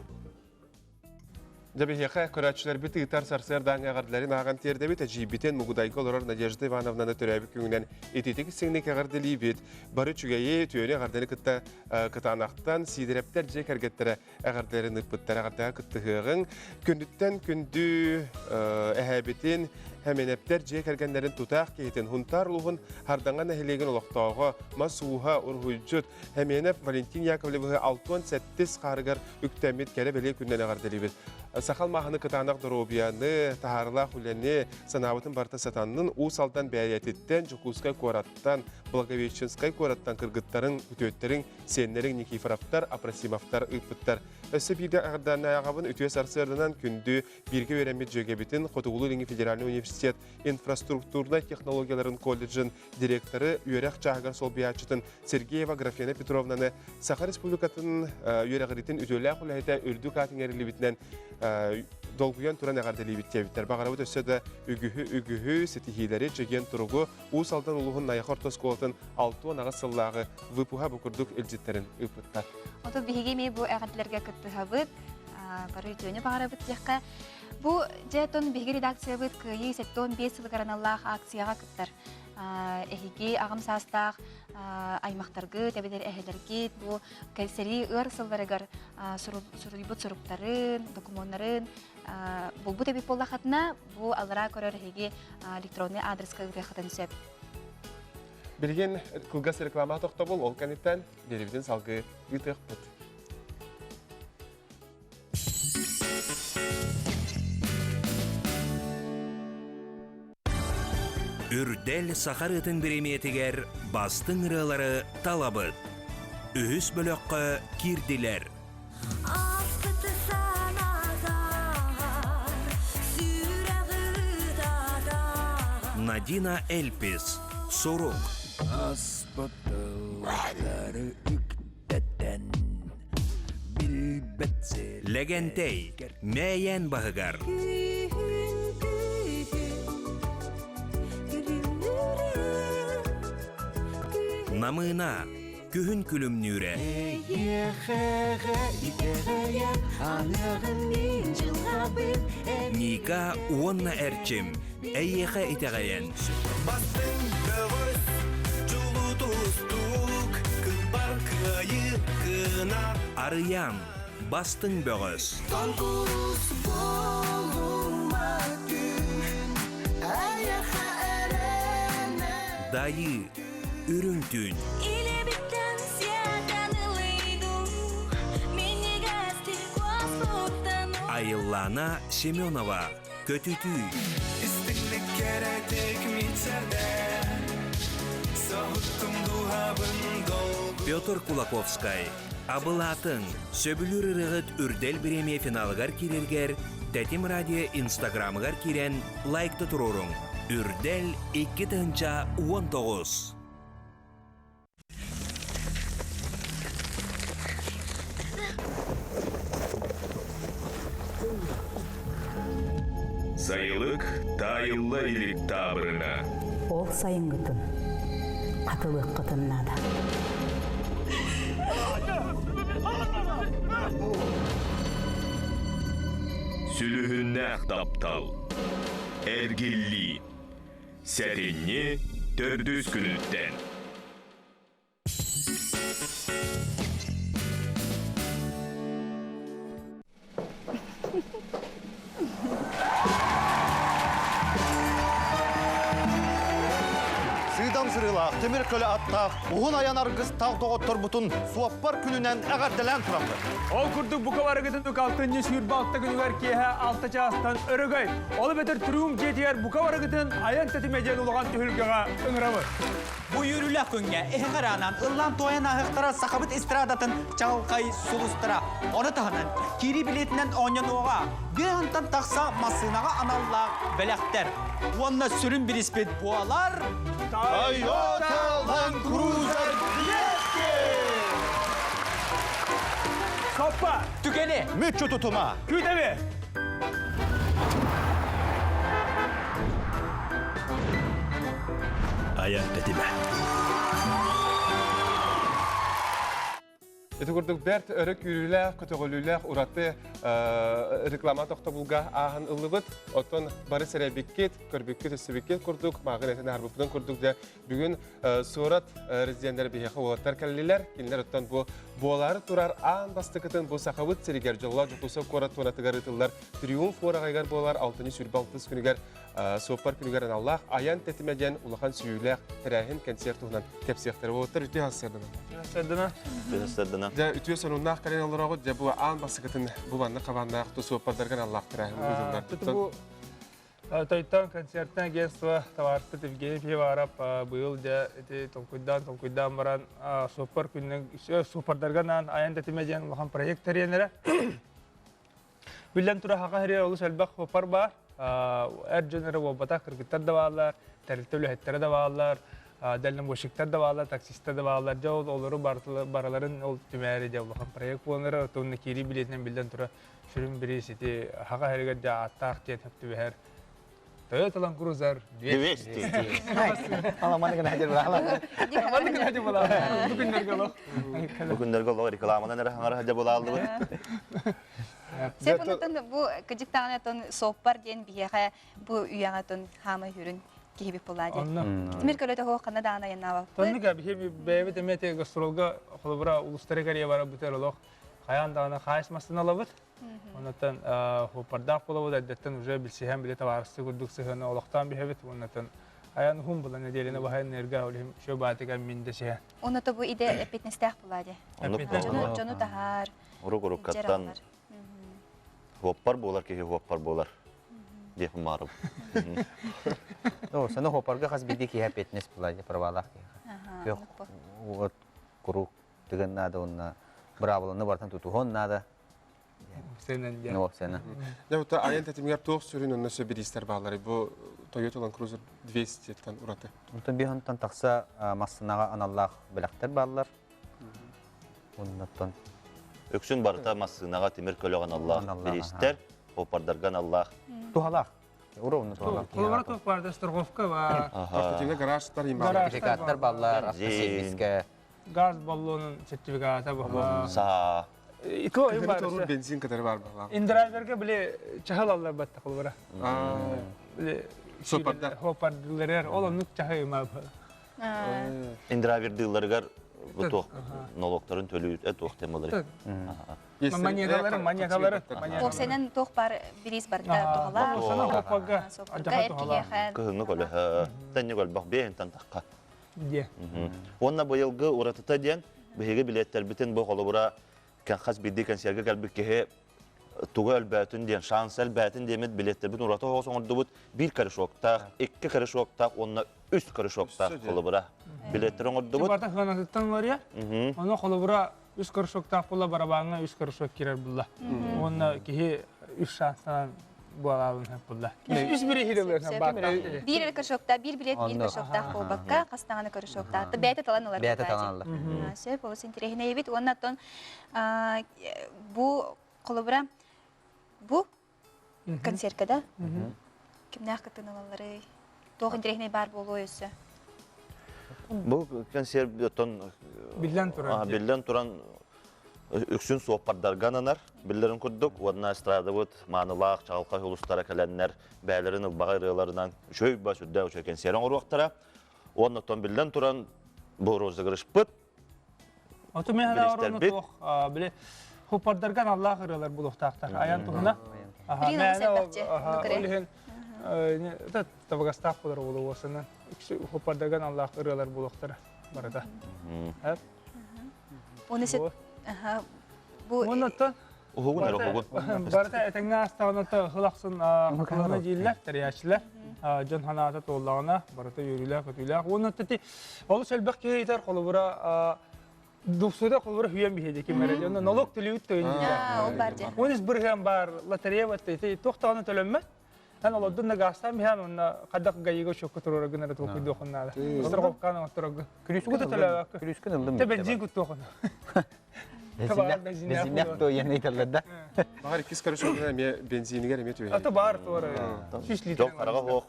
Дьэ биһиэхэ көрөөччүлэрбит ыытар сарсыардааҥҥы эҕэрдэлэрин ааҕан тиэрдэбит. Эдьиийбитин Мугудайга олорор Надежда Ивановнаны төрөөбүт күҥүнэн ититик истиҥник эҕэрдэлиибит. Бары үчүгэйи, үтүөнү эҕэрдэни кытта кытаанахтан Сиидэрэптэр дьиэ кэргэттэрэ эҕэрдэлэрин ыыппыттар. Эҕэрдэҕэ кыттыһыаҕыҥ. Күндүттэн күндү эһээбитин Хэмэнэптэр дьиэ кэргэннэрин тутаах киһитин Хунтаар улууһун Хардаҥа нэһилиэгин олохтооҕо, мас ууһа, уруһуйдьут Хэмиэнэп Валентин Яковлевиһы 67 хаарыгар үктэммит кэрэ-бэлиэ күнүнэн эҕэрдэлиибит. Саха алмааһыны кытаанах доруобуйаны, таһаарылаах үлэни, санаабытын барыта сатаннын Уус Алдан Бээрийэтиттэн, Дьокуускай куораттан, Благовещенскай куораттан кыргыттарыҥ, күтүөттэриҥ, сиэннэриҥ Никифоровтар, Апросимовтар ыыппыттар. Өссө биирдэ эҕэрдэлээҕэбин үтүө сарсыарданан күндү бииргэ үөрэммит дьүөгэбитин Хотугулуу-Илиҥҥи федеральнай университет инфраструктурнай технологияларын колледжын директоры, үөрэх чааһыгар солбуйааччытын Сергеева Графена Петровнаны Саха Республикатын үөрэҕириитин үтүөлээх үлэһитэ үрдүк аат иҥэриллибитинэн долгуйан туран эҕэрдэлиибит диэбиттэр. Баҕарабыт өссө да үгүһү-үгүһү, ситиһиилэри, чэгиэн туругу Уус Алдан улууһун Найахы орто оскуолатын 68 сыллааҕы выпуһа бу курдук илдьиттэрин ыыппыттар. Оту биһиги эмиэ бу эҕэрдэлэргэ кыттыһабыт, бары үтүөнү баҕарабыт диэххэ. Бу дьэ тон биһиги редакциябыт Кыайыы 75 сылыгар аналлаах акцияҕа кыттар. Эһиги аҕам саастаах аймахтаргыт эбэтэр эһэлэргит бу сэрии ыар сылларыгар суруйбут суруктарын, докумуоннарын булбут эбит буоллаххытына, бу аллараа көрөр эһиги электронный адреска ыытыаххытын сөп. Билигин кылгас реклама тохтобул, ол кэнниттэн биэрибитин салгыы ыытыахпыт. Үрдэл саха ырыатын бириэмийэтигэр бастыҥ ырыалары талабыт. Үһүс бөлөххө киирдилэр. Ааспыты санатар, сүрэҕи ытатар. Надина Эльпис, Сурук. Ааспыт тыллары үктэтэн, билбэт Лэгэнтэй, Мээйээн баһыгар. Күүһүн күүһүн, күлүмнүүрэ. Намыына, Күһүн күлүмнүүрэ. Эйиэхэҕэ итэҕэйэн, аныаҕын мин дьылҕабын Ника уонна Эрчим, эйиэхэ итэҕэйэн. Бастыҥ бөҕөс, чулуу тустуук, кылбар кыайыы кынат. Арыйаан, бастыҥ бөҕөс. Конкурс буолума күн, эйиэхэ эрэнэ. Дайыы, үрүҥ түүн. Илэбиттэн сиэтэн ылыйдым, минньигэстик куоспуттан. Айыллаана Семенова, Көтүтүү. Истиҥник кэрэтик мичээрдэ, соһуттум дууһабын долгу. Петр Кулаковскай, Абылаатыҥ, сөбүлүүр ырыаҕыт Үрдэл бириэмийэ финалыгар киирэргэр Тэтим радио инстаграмыгар киирэн лайкта туруоруҥ. Үрдэл 2019. Сайылык таайылла илик таабырына. Ол сайыҥҥытын хатылыаххытын наада. Сүлүһүннээх таптал. Эргиллии. Сэтинньи төрдүс күнүттэн. Сыыдам сырыылаах, тимир көлө аттаах, уһун айан аргыстаах доҕотторбутун суоппар күнүнэн эҕэрдэлээн тураммыт. Ол курдук бука барыгытын алтынньы 26 күнүгэр киэһэ 6 чаастан өрөгөй. Ол эбэтэр Трюм дьиэтигэр бука барыгытын айан тэтимэ диэн улахан түһүлгэҕэ ыҥырабыт. Бу үөрүүлээх күҥҥэ эһэҕэр анаан ыллаан туойан ааһыахтара сахабыт эстрадатын чаҕылхай сулустара. Ону таһынан киирии билиэтинэн оонньонуоҕа 5 тахса массыынаҕа аналлаах бэлэхтэр. Уонна сүрүн бириспит буолар Toyota Land Cruiser 200! Соппа! Түгэни! Мүччү тутума! Күүтэби! Айан тэтимэ. Ити курдук бэрт өрө күүрүүлээх, көтөҕүлүүлээх ураты реклама тохтобулга ааһан ыллыбыт. Оттон бары сэрэйбиккит, көрбүккүт, истибиккит курдук, мааҕын этин аһарбыппытын курдук дьэ бүгүн суорат резиденнэр биһиэхэ уолаттар кэллилэр. Кинилэр оттон бу буолаары турар аан бастакытын бу Сахабыт сиригэр дьоллоох Дьокуускай куорат туонатыгар ыытыллар Триумф уораҕайыгар буолар 626 күнүгэр суоппар күнүгэр аналлаах Айан тэтимэ диэн улахан сүүйүүлээх тэрээһин концерт туһунан кэпсиэхтэрэ. Уолаттар үтүө сарсыардана. Сарсыардана. Үтүө сарсыардана. Дьэ үтүө сонуннаах кэлэн олороҕут. Дьэ бу аан бастакытын бу маннык хабааннаах суоппардарга аналлаах тэрээһин ыытыллар. Бу Тойтон концертное агентство товарпыт Евгений Пивоваров быйыл дьэ ити толкуйдаан толкуйдаан баран суоппар күнүн суоппардарга анаан Айан тэтимэ диэн улахан проект тэрийэн Биллэн турар, Саха сиригэр олус элбэх суоппар баар. Эр дьон эрэ буолбатах, кыргыттар да бааллар, тэрилтэ үлэһиттэрэ да бааллар, дальнобойщиктар да бааллар, таксистар да бааллар. Дьэ ол олору барыларын ол түмээри дьэ улахан проект буолан эрэр. Оттон киирии билиэтинэн биллэн турар сүрүн бириис ити Саха сиригэр дьэ ааттаах диэн сөп түбэһэр Toyota Land Cruiser 200. Аламаны гына хадьыр була. Аламаны гына хадьыр була. Бу күннэргэ олох. Бу күннэргэ олох рекламанан эрэ хаҥара хадьа булааллыбыт. Сеп онтон бу кыдьыктаҕына суоппар диэн биһиэхэ бу үйэҕэ тон хаама хүрүн киһибит буолаа диэн. Тимир көлөтө хоох ханна даҕаны айаннаабаппыт. Тоннук биһи бэйэбит эмиэ те гастролга холобура улустары кэрийэ бара бүтэр олох хайаан даҕаны хаайыс массыыналабыт. Оннуттан хуоппардаах буолабыт, эрдэттэн уже билсиһэн, били табаарыстыы курдук сыһыаны олохтоон биһэбит. Оннуттан айан уһун була нэдиэлэни баһайын нерга олихим шө баатыгар мин дэсиһэ. Онно бу идэ эппитнестээх була де. Дьону дьону таһаар. Урук уруккаттан хуоппар буолар киһи хуоппар буолар. Диэхин баарым. О, саны хопарга хас биирдии киһи эппиэтинэс була правалаах киһи. Күөх уот куруук тыгын наада уонна быраабыланы барытын тутуһуон наада. Сенен диэн. Ну, сена. Дьэ, вот айан тэтимигэр туох сүрүн онно сөбүлиистэр баалларый? Бу Toyota Land Cruiser 200-тан ураты. Онтон биһонтон тахса массынаҕа аналлаах бэлэхтэр бааллар. Оннуттан Үксүн барыта массыынаҕа тимир көлөҕө аналлаах бириистэр, оппардарга аналлаах. Туһалаах. Уровну туһалаах. Холобура туох баар страховка бар. Автотиҥҥа гаражтар Сертификаттар баллар, автосервиске. Газ баллонун сертификата буолла. Саа. Ито бар. Бензин кытары бар буолла. Индрайверге биле чахыл аллар батта холобура. Биле Сопардар. Хопардылар ол оннук чахы има. Индрайвердыыларыгар бу туох налогтарын төлүү туох темалары. Маньякалары, маньякалары. Туох туох бар бириис барда туһалаах. Соппага эркиһиэхэ. Кыһыҥҥы көлөһө, тэнньик өлбөх биэһинтэн тахха. Дие. Уонна быйылгы уратыта диэн биһиги билиэттэрбитин бу холобура хас биирдии консервга кэлбит киһи тугу өлбөөтүн диэн, шанс элбээтин диэмит билиэттэрбит ураты оҕус оҥордубут биир корешоктаах, икки корешоктаах уонна үс корешоктаах холобура билиэттэр оҥордубут. Барта ханатыттан барыа. Ону холобура үс корешоктаах була барабаҥҥа үс корешок кирэр булла. Уонна киһи үс шанстан буолаабын булла. Үс бири хирелер Биир эрэ корешоктаах, биир билет биир корешоктаах буолбакка, хастаҕаны корешоктаах. Бэйэтэ талан ылар. Бэйэтэ талан ылар. Сөп, олус интэриэһинэй Уонна оттон бу холобура бу концертка да кимнээх кыттыны ылалларый? Туох интэриэһинэй баар буолуой өссө? Бу концерт оттон биллэн туран биллэн туран үксүн суоппардарга ананар биллэрин курдук уонна эстрадабыт маанылаах чаҕылхай улустара кэлэннэр бээлэрин ылбаҕа ырыаларынан үчүгэй ба сүрдээх үчүгэй кэнсиэр оҥоруохтара уонна оттон биллэн туран бу розыгрышпыт Оту мен аны туох били хуппардарга аналлаах ырыалар булуохтаахтар. Айан туһуна. Ол иһин табыгастаах болар буолуо уосанан. Хуппардарга аналлаах ырыалар булуохтара барыта. Оны сет бу Оннотон Уһугун эрэ уһугун. Барыта этэҥҥэ астаҕына хылахсын кылына дииллэр, тэрийээччилэр. Дьон санаата туоллаҕына, барыта үөрүүлээх-көтүүлээх. Уонна ти олус элбэх киһи ыйытар холобура дуксуда холобура хүйэн биһиэдэ ким эрэ. Онно налог төлүүт төйүн дииллэр. Он ис бырыһыан бар лотерея батта ити туох даҕаны төлөммөт. Эн олордун да гаастаан биһэн онно хайдах гаига учуокка туруора гынары толкуйдуохун наада. Страховканы оҥотторорго. Күлүүскүн ыллым. Күлүүскүн ыллым. Те бензин куттуохун. Бензиннэх туойан ыйталлар да. Баҕар иккис корешогунан эмиэ бензинигэр эмиэ түһэр. Ата баар туора. Сүүс литр. Жок хараҕа суох.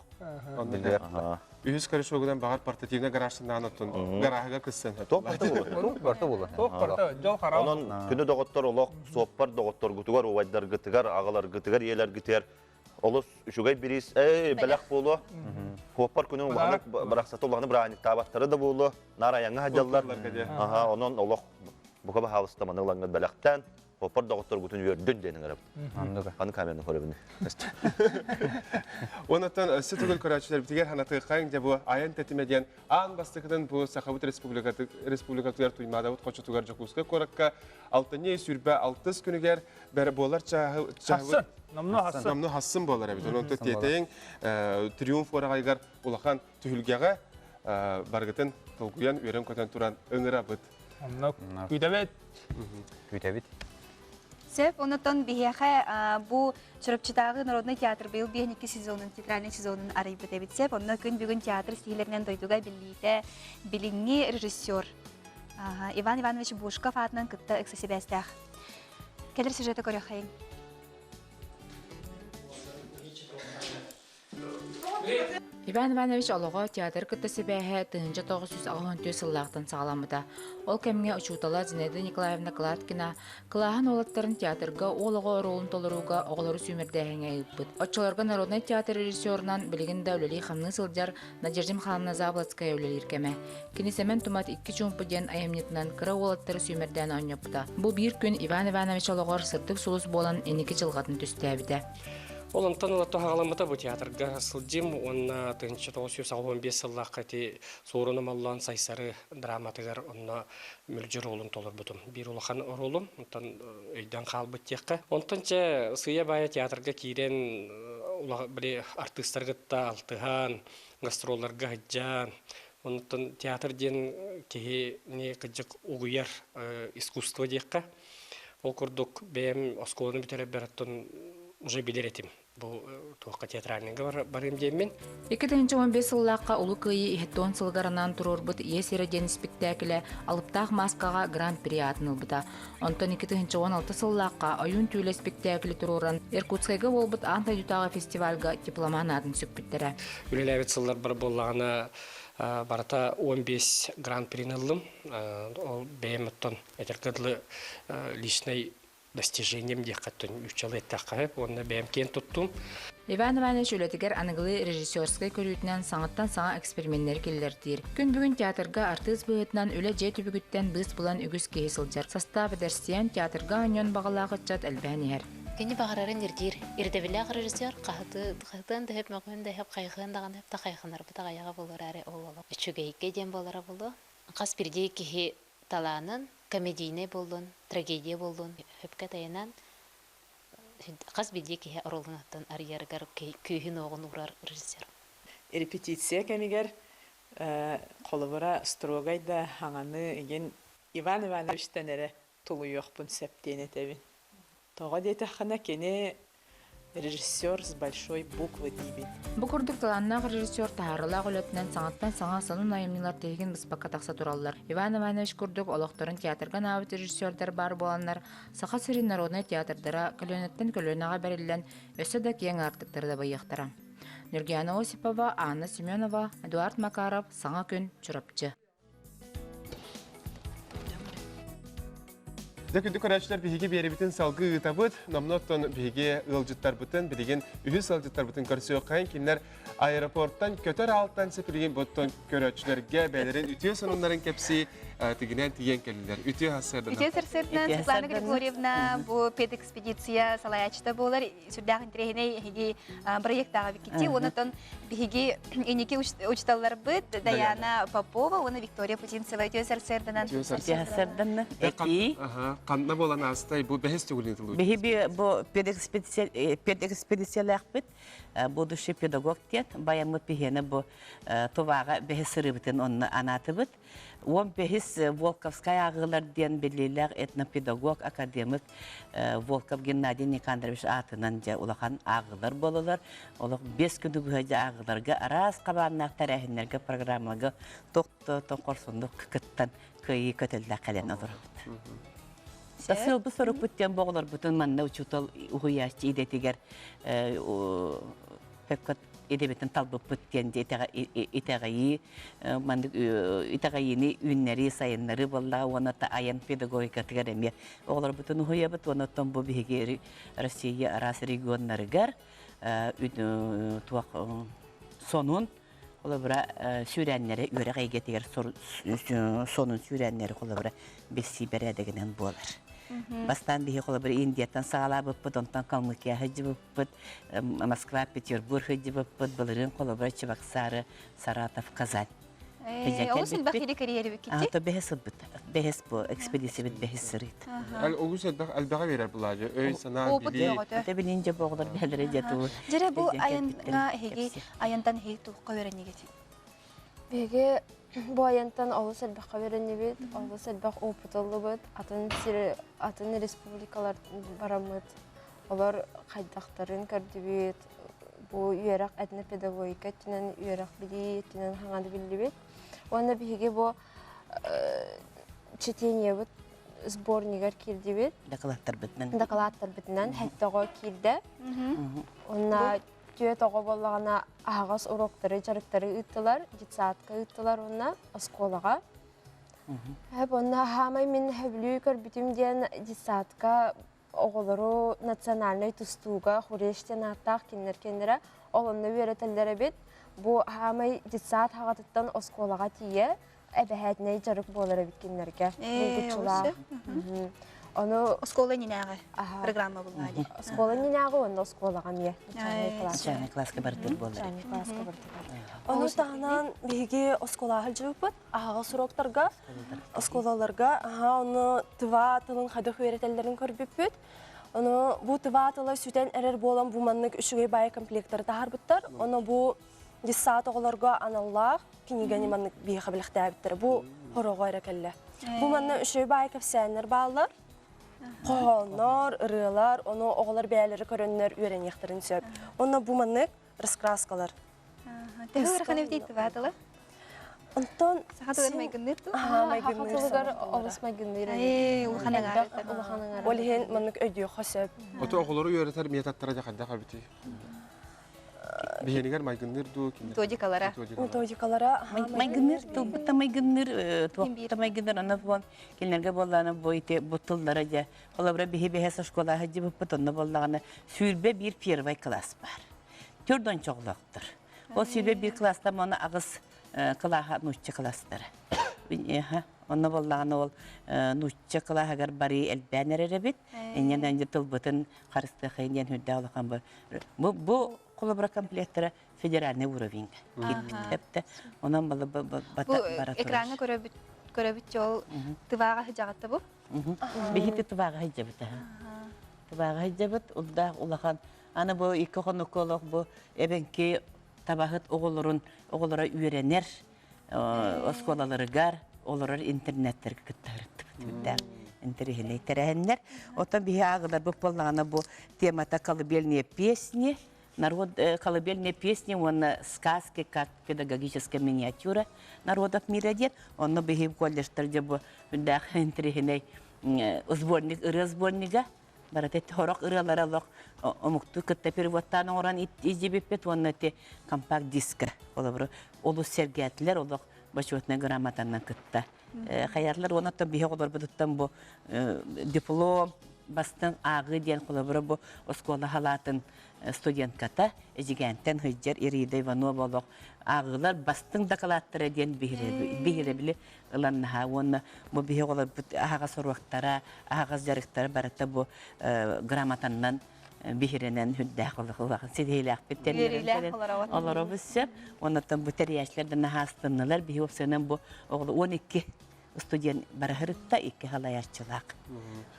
Үһүс корешогунан баҕар портативный гаражтан оттон гарааһыгар кыссан. Туох барта буолар. Туох барта буолар. Туох барта дьол хараҕа. Онон күнү доҕоттор олох суоппар доҕотторгутугар, убайдаргытыгар, аҕаларгытыгар, ийэлэргитигэр олус үчүгэй бириис эй бэлэх буолуо. Хуоппар күнүн улаханнык барахсаты улаханы бырааһынньыктаабаттары да буолуо. Наар айаҥҥа сылдьаллар. Аха, онон олох бука баһаалыста маны ылаҥҥыт бэлэхтээн хуоппар доҕотторгутун үөрдүн диэн ыҥырабыт. Аны камераны көрөбүн. Онтон өссө төгүл көрөөччүлэрбитигэр ханатыаххайыҥ дьэ бу айан тэтимэ диэн аан бастакытын бу Сахабыт Республикатыгар Туймаадабыт хочотугар Дьокуускай куоракка алтынньы сүүрбэ алтыс күнүгэр бэр буолар чааһы Хассын. Номну хассын. Номну хассын буолар эбит. Онон тиэтэйиҥ триумф уораҕайыгар улахан түһүлгэҕэ баргытын толкуйан үөрэн-көтөн туран ыҥырабыт. Онно күүтэбит. Күүтэбит. Сөп, онотон биһиэхэ бу Чурапчытааҕы народный театр быйыл биэһин икки сезонун, театральный сезонун арыйбыт эбит сөп. Онно күн бүгүн театр стихилэринэн дойдуга биллиитэ билиҥҥи режиссер Иван Иванович Бушков аатынан кытта ыкса сибээстээх. Кэлэр сюжеты көрүөххэйиҥ. Иван Иванович олоҕо театр кытта сибээһэ 1984 сыллаахтан саҕаламмыта. Ол кэмҥэ учуутала Зинаида Николаевна Кладкина кылааһын уолаттарын театрга уол оҕо оруолун толорууга оҕолору сүүмэрдээһиҥҥэ ыыппыт. Оччолорго народнай театр режиссерунан билигин да үлэлии-хамныы сылдьар Надежда Михайловна Заблоцкая үлэлиир кэмэ. Кини Сэмэн Тумат Икки чуумпу диэн айымньытынан кыра уолаттары сүүмэрдээн оонньоппута. Бу биир күн Иван Иванович олоҕор сырдык сулус буолан инники дьылҕатын түстээбитэ. Ол онтон ыла туһаҕаламмыта бу театрга сылдьым уонна 1985 сыллаахха ити Суорун Омоллоон Сайсары драматыгар онно мөлдьү оруолун толорбутум. Биир улахан оруолум, онтон өйдөөн хаалбыт диэххэ. Онтон чэ сыыйа-баайа театрга киирэн. били артыыстаргытта алтыһан, гастролларга сылдьан, онтон театр диэн киһини кырдьык угуйар искусство диэххэ. Ол курдук бэйэм оскуоланы бүтэрэрбэр оттон уже билэр этим. Бу туохха театральныйга барыам диэммин. 2015 сыллаахха Улуу Кыайыы иһиттон сылыгар анаан туруорбут Ийэ сирэ диэн испиктээкилэ Алыптаах мааскаҕа Гран-при аатын ылбыта. Онтон 2016 сыллаахха Ойуун түүлэ испиктээкили туруоран Иркутскайга буолбут аан дойдутааҕы фестивальга дипломан аатын сүкпүттэрэ. Үлэлээбит сылларбар буоллаҕына барыта 15 гран-прини ыллым. Ол бэйэм оттон этэргэ дылы личный достижением диэххэ үччалы эттэххэ уонна бэйэм киэн туттум. Иван Иванович үлэтигэр аныгылыы режиссерскай көрүүтүнэн саҥаттан саҥа эксперименнэри киллэртиир. Күн бүгүн театрга артыыс быһыытынан үлэ дьиэ түбүгүттэн быыс булан үгүс киһи сылдьар. Састаап эдэрсийэн театрга оонньоон баҕалаах ыччат элбээн иһэр. Кини баҕарарын ирдиир. Ирдэбиллээх режиссер хаһытыан да сөп, мөҕүөн да сөп, хайҕыан даҕаны сөп да хайҕанарбыт аҕыйаҕа буолар ол олох. Үчүгэйгэ диэн буолара буолуо. Хас биирдии киһи талаанын, комедийнай буоллун, трагедия буоллун, сөпкө тайанан хас биирдии киһи оруолун арыйарыгар күүһүн-уоҕун уурар режиссер. Репетиция кэмигэр холобура строгай да хаҥаны игин Иван Ивановичтан эрэ тулуйуохпун сөп диэн этэбин. Тоҕо диэтэххинэ кини режиссер с большой буквы диибин. Бу курдук талааннаах режиссер таһаарыылаах үлэтинэн саҥаттан саҥа сонун айымньылар тиһигин быспакка тахса тураллар. Иван Иванович курдук олохторун театрга анаабыт режиссердар баар буоланнар, Саха сирин народнай театрдара көлүөнэттэн көлүөнэҕэ бэриллэн өссө да киэҥ аартыктары дабайыахтара. Нюргиана Осипова, Анна Семенова, Эдуард Макаров, Саҥа күн, Чурапчы. Дьэ күндү көрөөччүлэр биһиги биэрибитин салгыы ыытабыт. Номноттон биһиги ыалдьыттарбытын, билигин үһүс ыалдьыттарбытын көрсүөххэйин. Кинилэр аэропорттан көтөр аалтан сипилигин боттон көрөөччүлэргэ бэйэлэрин үтүө сонуннарын кэпсии тигинэн тиийэн кэллилэр. Үтүө сарсыарданан. Үтүө сарсыарданан Светлана Григорьевна бу педэкспедиция салайааччыта буолар. Сүрдээх интэриэһинэй эһиги проектааҕа биккити. Онотон биһиги инники учуталларбыт Даяна Попова уонна Виктория Путинцева үтүө сарсыарданан. Үтүө сарсыарданна. Эки. Ханна буолан аастай бу бэһис төгүлүн тылы. Биһи бу педэкспедициялаахпыт будущий педагог диэн баяммыт биһиэнэ бу туваага бэһис сырыыбытын онно анаатыбыт. Уон бэһис Волковскай ааҕыылар диэн биллиилээх этнопедагог, академик Волков Геннадий Никандрович аатынан дьэ улахан ааҕыылар буолалар. Олох бес күнү быһа дьэ ааҕыыларга араас хабааннаах тэрээһиннэргэ, программаларга тохто хорсуннук кыттан кыайыы көтөллөх кэлэн олоробут. Сылбы сорукпут диэн боҕолорбутун манна учуутал уһуйааччы идэтигэр пөккөт идэбитин талбыппыт диэн итэҕэйии маннык итэҕэйиини үүннэрии сайыннарыы буоллаҕа уонна айан педагогикатыгар эмиэ оҕолорбутун уһуйабыт уонна оттон бу биһиги Россия араас регионнарыгар туох сонун холобура сүүрээннэри үөрэх эйгэтигэр сонун сүүрээннэри холобура билсии бэрээдэгинэн буолар. Бастаан биһи холобура Индияттан саҕалаабыппыт, онтон Калмыкия сылдьыбыппыт, Москва, Петербург сылдьыбыппыт, былырыын холобура Чебоксары, Саратов, Казань. Олус элбэх ири карьерибит кити. То бэһис ылбыт. Бэһис бу экспедициябит бэһис сырыыт. Олус элбэх элбэҕи берер булаажы. Өй санаа билии. Ата билин же боҕолор бэһэлэри же туу. Жere бу айанга эһиги айантан эһиги туохха үөрэннигит? Биһиги бу айантан олус элбэххэ үөрэннибит, олус элбэх опыт ыллыбыт, атын сир, атын республикалар бараммыт, олор хайдахтарын көрдүбүт, бу үөрэх этнопедагогика өттүнэн үөрэх билии өттүнэн хаҥаны биллибит. Уонна биһиги бу чтениебыт сборнигар киирдибит. Дакылааттарбытынан. Дакылааттарбытынан хэттэҕэ киирдэ. Уонна түөрт оҕо буоллаҕына аһаҕас уроктары, дьарыктары ыыттылар, детсадка ыыттылар уонна оскуолаҕа. Уонна хаамай мин сөбүлүү көрбүтүм диэн детсадка оҕолору национальнай тустууга хуреш диэн ааттаах кинилэр кэннэрэ ол онно үөрэтэллэр эбит. Бу хаамай детсад хаҕатыттан оскуолаҕа тиийэ эбэһээтинэй дьарык буолар эбит кинилэргэ. Булгуччулаах. Ону оскуола иннинээҕи программа буллаа дии. Оскуола иннинээҕи уонна оскуолаҕа эмиэ. Начальный класска бардыр буолар. Начальный класска бардыр. Ону таһынан биһиги оскуолаҕа сылдьыбыппыт. Аһаҕас уроктарга, оскуолаларга, аһа, ону тыва тылын хайдах үөрэтэллэрин көрбүппүт. Ону бу тыва тыла сүтэн эрэр буолан бу маннык үчүгэй баай комплектары таһаарбыттар. Ону бу детсад оҕолорго аналлаах кинигэни маннык биһиэхэ бэлэхтээбиттэр. Бу хороҕо эрэ кэллэ. Бу манна үчүгэй баай кэпсээннэр бааллар. Хоһооннор, ырыалар, ону оҕолор бэйэлэрэ көрөннөр үөрэниэхтэрин сөп. Онно бу маннык раскраскалар. Төһө ыарахан эбитий тыва тыла? Онтон саха тылыгар майгынныыр тыл? Саха тылыгар олус майгынныыр. Улахан аҥаар. Улахан аҥаар. Ол иһин маннык өйдүөххэ сөп. Ото оҕолору үөрэтэр методтара дьэ хайдах эбитий? Биһиэнигэр майгынныыр дуу? Методикалара. Методикалара. Майгынныыр тылбыта майгынныыр, туохта майгынныыр, аны буон кинилэргэ буоллаҕына бу ити бу тыллара дьэ холобура биһи бэһэс оскуола сылдьыбыппыт онно буоллаҕына 21 первый класс баар. Төрт ончоҕолоохтор. Ол 21 класстан уонна аҕыс кылааһа нуучча класстара. Онно буоллаҕына ол нуучча кылааһыгар барыы элбээн эрэр эбит. Инньэ тылбытын харыстыахайын диэн үрдээх улахан бу бу бу холобура комплектара федеральный уровеньга киирбит. Онон бала Бу экраҥҥа көрөбүт көрөбүт ол тывааҕа сыдьаҕатта бу. Биһити тывааҕа сыдьабыт. Тывааҕа сыдьабыт улдаах улахан аны бу икки хонукка олох бу эбэҥки табаһыт оҕолорун оҕолоро үөрэнэр оскуолаларыгар олорор интернеттэргэ кыттыһырыттыбыт үрдээх интэриэһинэй тэрээһиннэр. Оттон биһи ааҕыларбыт буоллаҕына бу темата колыбельные песни, народ колыбельные песни уонна сказки как педагогическая миниатюра народов мира диэн. Онно биһи колледжтар дьэ бу үрдээх интэриэһинэй сборник ырыа сборнига барыта хорох ырыалара олох омуктуу кытта переводтаан оҥорон илдьибиппит уонна ити компакт диска олобуру олус сэргээтилэр олох бочуотунай грамотанан кытта хайарлар уонна оттон биһи оҕолорбутуттан бу диплом бастыҥ ааҕыы диэн холобура бу оскуола халаатын студентката Эдьигээнтэн сылдьар Ирида Иванова олох ааҕыылар бастыҥ дакылааттара диэн биһирэбили ылан наһаа уонна бу биһи оҕолорбут аһаҕас уруоктара, аһаҕас дьарыктара барыта бу грамотаннан биһирэнэн үрдээх улахан ситиһиилээхпит олоробут сөп. Оннуттан бу тэрийээччилэр да наһаа астыннылар. Биһи уопсайынан бу оҕолор 12 студент бараһырытта икки халайааччылаах.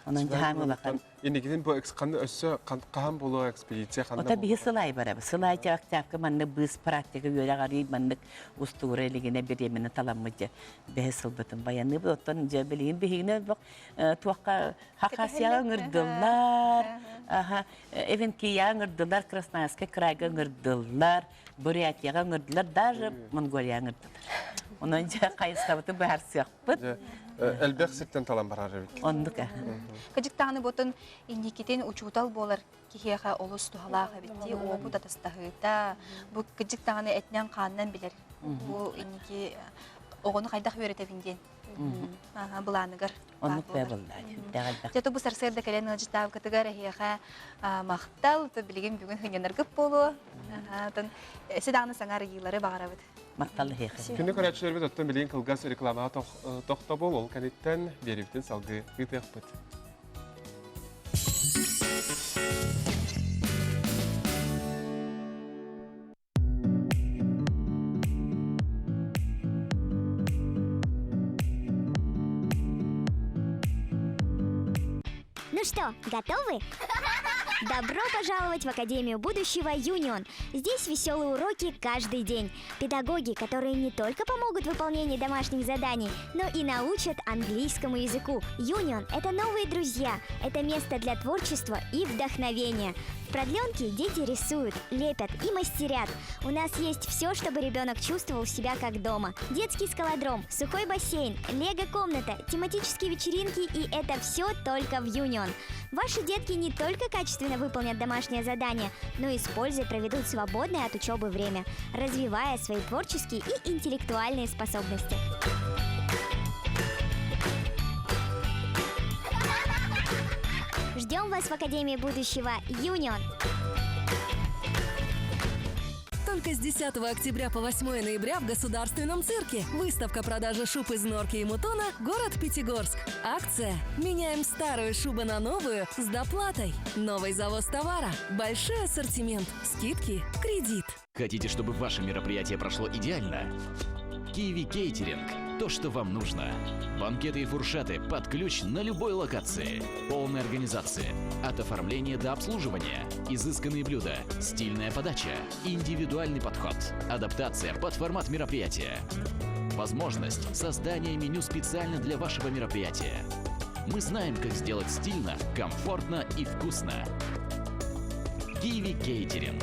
Онон дьаһаан улахан. Инникитин бу ханна өссө хаһан буолуо экспедиция ханна Ота биһи сылай барабы. Сылай октябрьга маннык быыс практика үөрэх арый маннык устуура илигинэ бириэмэни таламмыт дьэ бэһи сылбытын баяныбыт. Оттон дьэ билигин биһигини туохха Хакасияҕа ыҥырдыллар, аха, Эвенкияҕа ыҥырдылар, Красноярскай крайга ыҥырдыллар, Бурятияҕа ыҥырдылар, даже Монголияҕа ыҥырдылар. Онон дьэ хайысхабытын быһаарсыахпыт. Элбэх сиртэн талан барар эбит. Оннук аа. Кыдьыктаҕына ботун инникитин учуутал буолар киһиэхэ олус туһалаах эбит дии, уопут атастаһыыта, бу кыдьык даҕаны этинэн-хаанынан билэр. Бу инники оҕону хайдах үөрэтэбин диэн былааныгар Оннук бээ буолла. Сүрдээх элбэх. Дьэ, бу сарсыарда кэлэн ыалдьыттаабыкытыгар эһиэхэ махтал, билигин бүгүн сынньанаргыт буолуо. Атын эсэ даҕаны саҥа арыйыылары баҕарабыт. Махтал эһиэхэ. Күндү көрөөччүлэрбит оттон билигин кылгас рекламаҕа тохтобул, ол кэнниттэн биэриибитин салгыы ыытыахпыт. Ну что, готовы? Добро пожаловать в Академию будущего Юнион. Здесь веселые уроки каждый день. Педагоги, которые не только помогут в выполнении домашних заданий, но и научат английскому языку. Юнион – это новые друзья, это место для творчества и вдохновения. В продленке дети рисуют, лепят и мастерят. У нас есть все, чтобы ребенок чувствовал себя как дома. Детский скалодром, сухой бассейн, лего-комната, тематические вечеринки и это все только в Юнион. Ваши детки не только качественно выполнят домашнее задание, но и с пользой проведут свободное от учебы время, развивая свои творческие и интеллектуальные способности. Ждем вас в Академии будущего Юнион. Только с 10 октября по 8 ноября в Государственном цирке. Выставка продажи шуб из норки и мутона «Город Пятигорск». Акция «Меняем старую шубу на новую с доплатой». Новый завоз товара, большой ассортимент, скидки, кредит. Хотите, чтобы ваше мероприятие прошло идеально? Киви Кейтеринг. то, что вам нужно. Банкеты и фуршеты под ключ на любой локации. Полная организация. От оформления до обслуживания. Изысканные блюда. Стильная подача. Индивидуальный подход. Адаптация под формат мероприятия. Возможность создания меню специально для вашего мероприятия. Мы знаем, как сделать стильно, комфортно и вкусно. Киви Кейтеринг.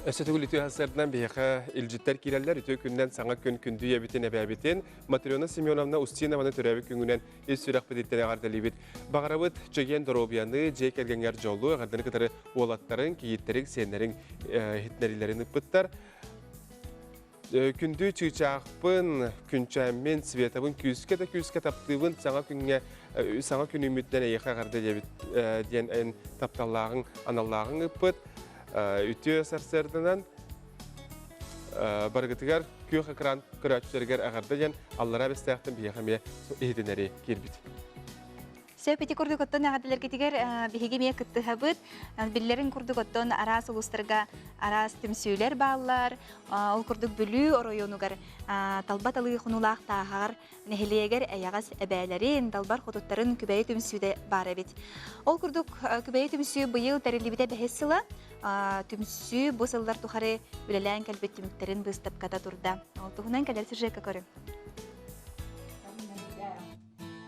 Өссө төгүл үтүө сарсыардан биһиэхэ илдьиттэр киирэллэр. Үтүө күннэн саҥа күн күндү ийэбитин, эбээбитин Матрена Семеновна Устинованы төрөөбүт күҥүнэн ис сүрэхпититтэн эҕэрдэлиибит. Баҕарабыт чэгиэн доруобуйаны, дьиэ кэргэҥҥэр дьолу, эҕэрдэни кытары уолаттарыҥ, кийииттэриҥ, сиэннэриҥ иһитиннэриилэрин ыппыттар. Күндү чыычаахпын, күнчээммин, Светабын күүскэ да күүскэ таптыыбын, саҥа күҥҥэ, саҥа күн үүммүтүнэн эйиэхэ эҕэрдэ диэбит диэн эн тапталлааҕыҥ, аналлааҕыҥ ыппыт. Үтүө сарсыарданан барыгытыгар күөх экран көрөөччүлэригэр эҕэрдэ диэн аллараа бэстээхтэн биһиэхэ эмиэ иһитиннэрии киирбит. Сөп ити курдук оттон эҕэрдэлэргитигэр биһиги эмиэ кыттыһабыт. Биллэрин курдук оттон араас улуустарга араас түмсүүлэр бааллар. Ол курдук Бүлүү оройуонугар талба талыы хонуулаах Тааһаҕар нэһилиэгэр эйэҕэс эбээлэрин, далбар хотуттарын Күбэйэ түмсүүтэ баар эбит. Ол курдук Күбэйэ түмсүү быйыл тэриллибитэ бэһис сыла. Түмсүү бу сыллар тухары үлэлээн кэлбит түмүктэрин быыстапката турда. Ол туһунан кэлэр сюжекка көрүҥ.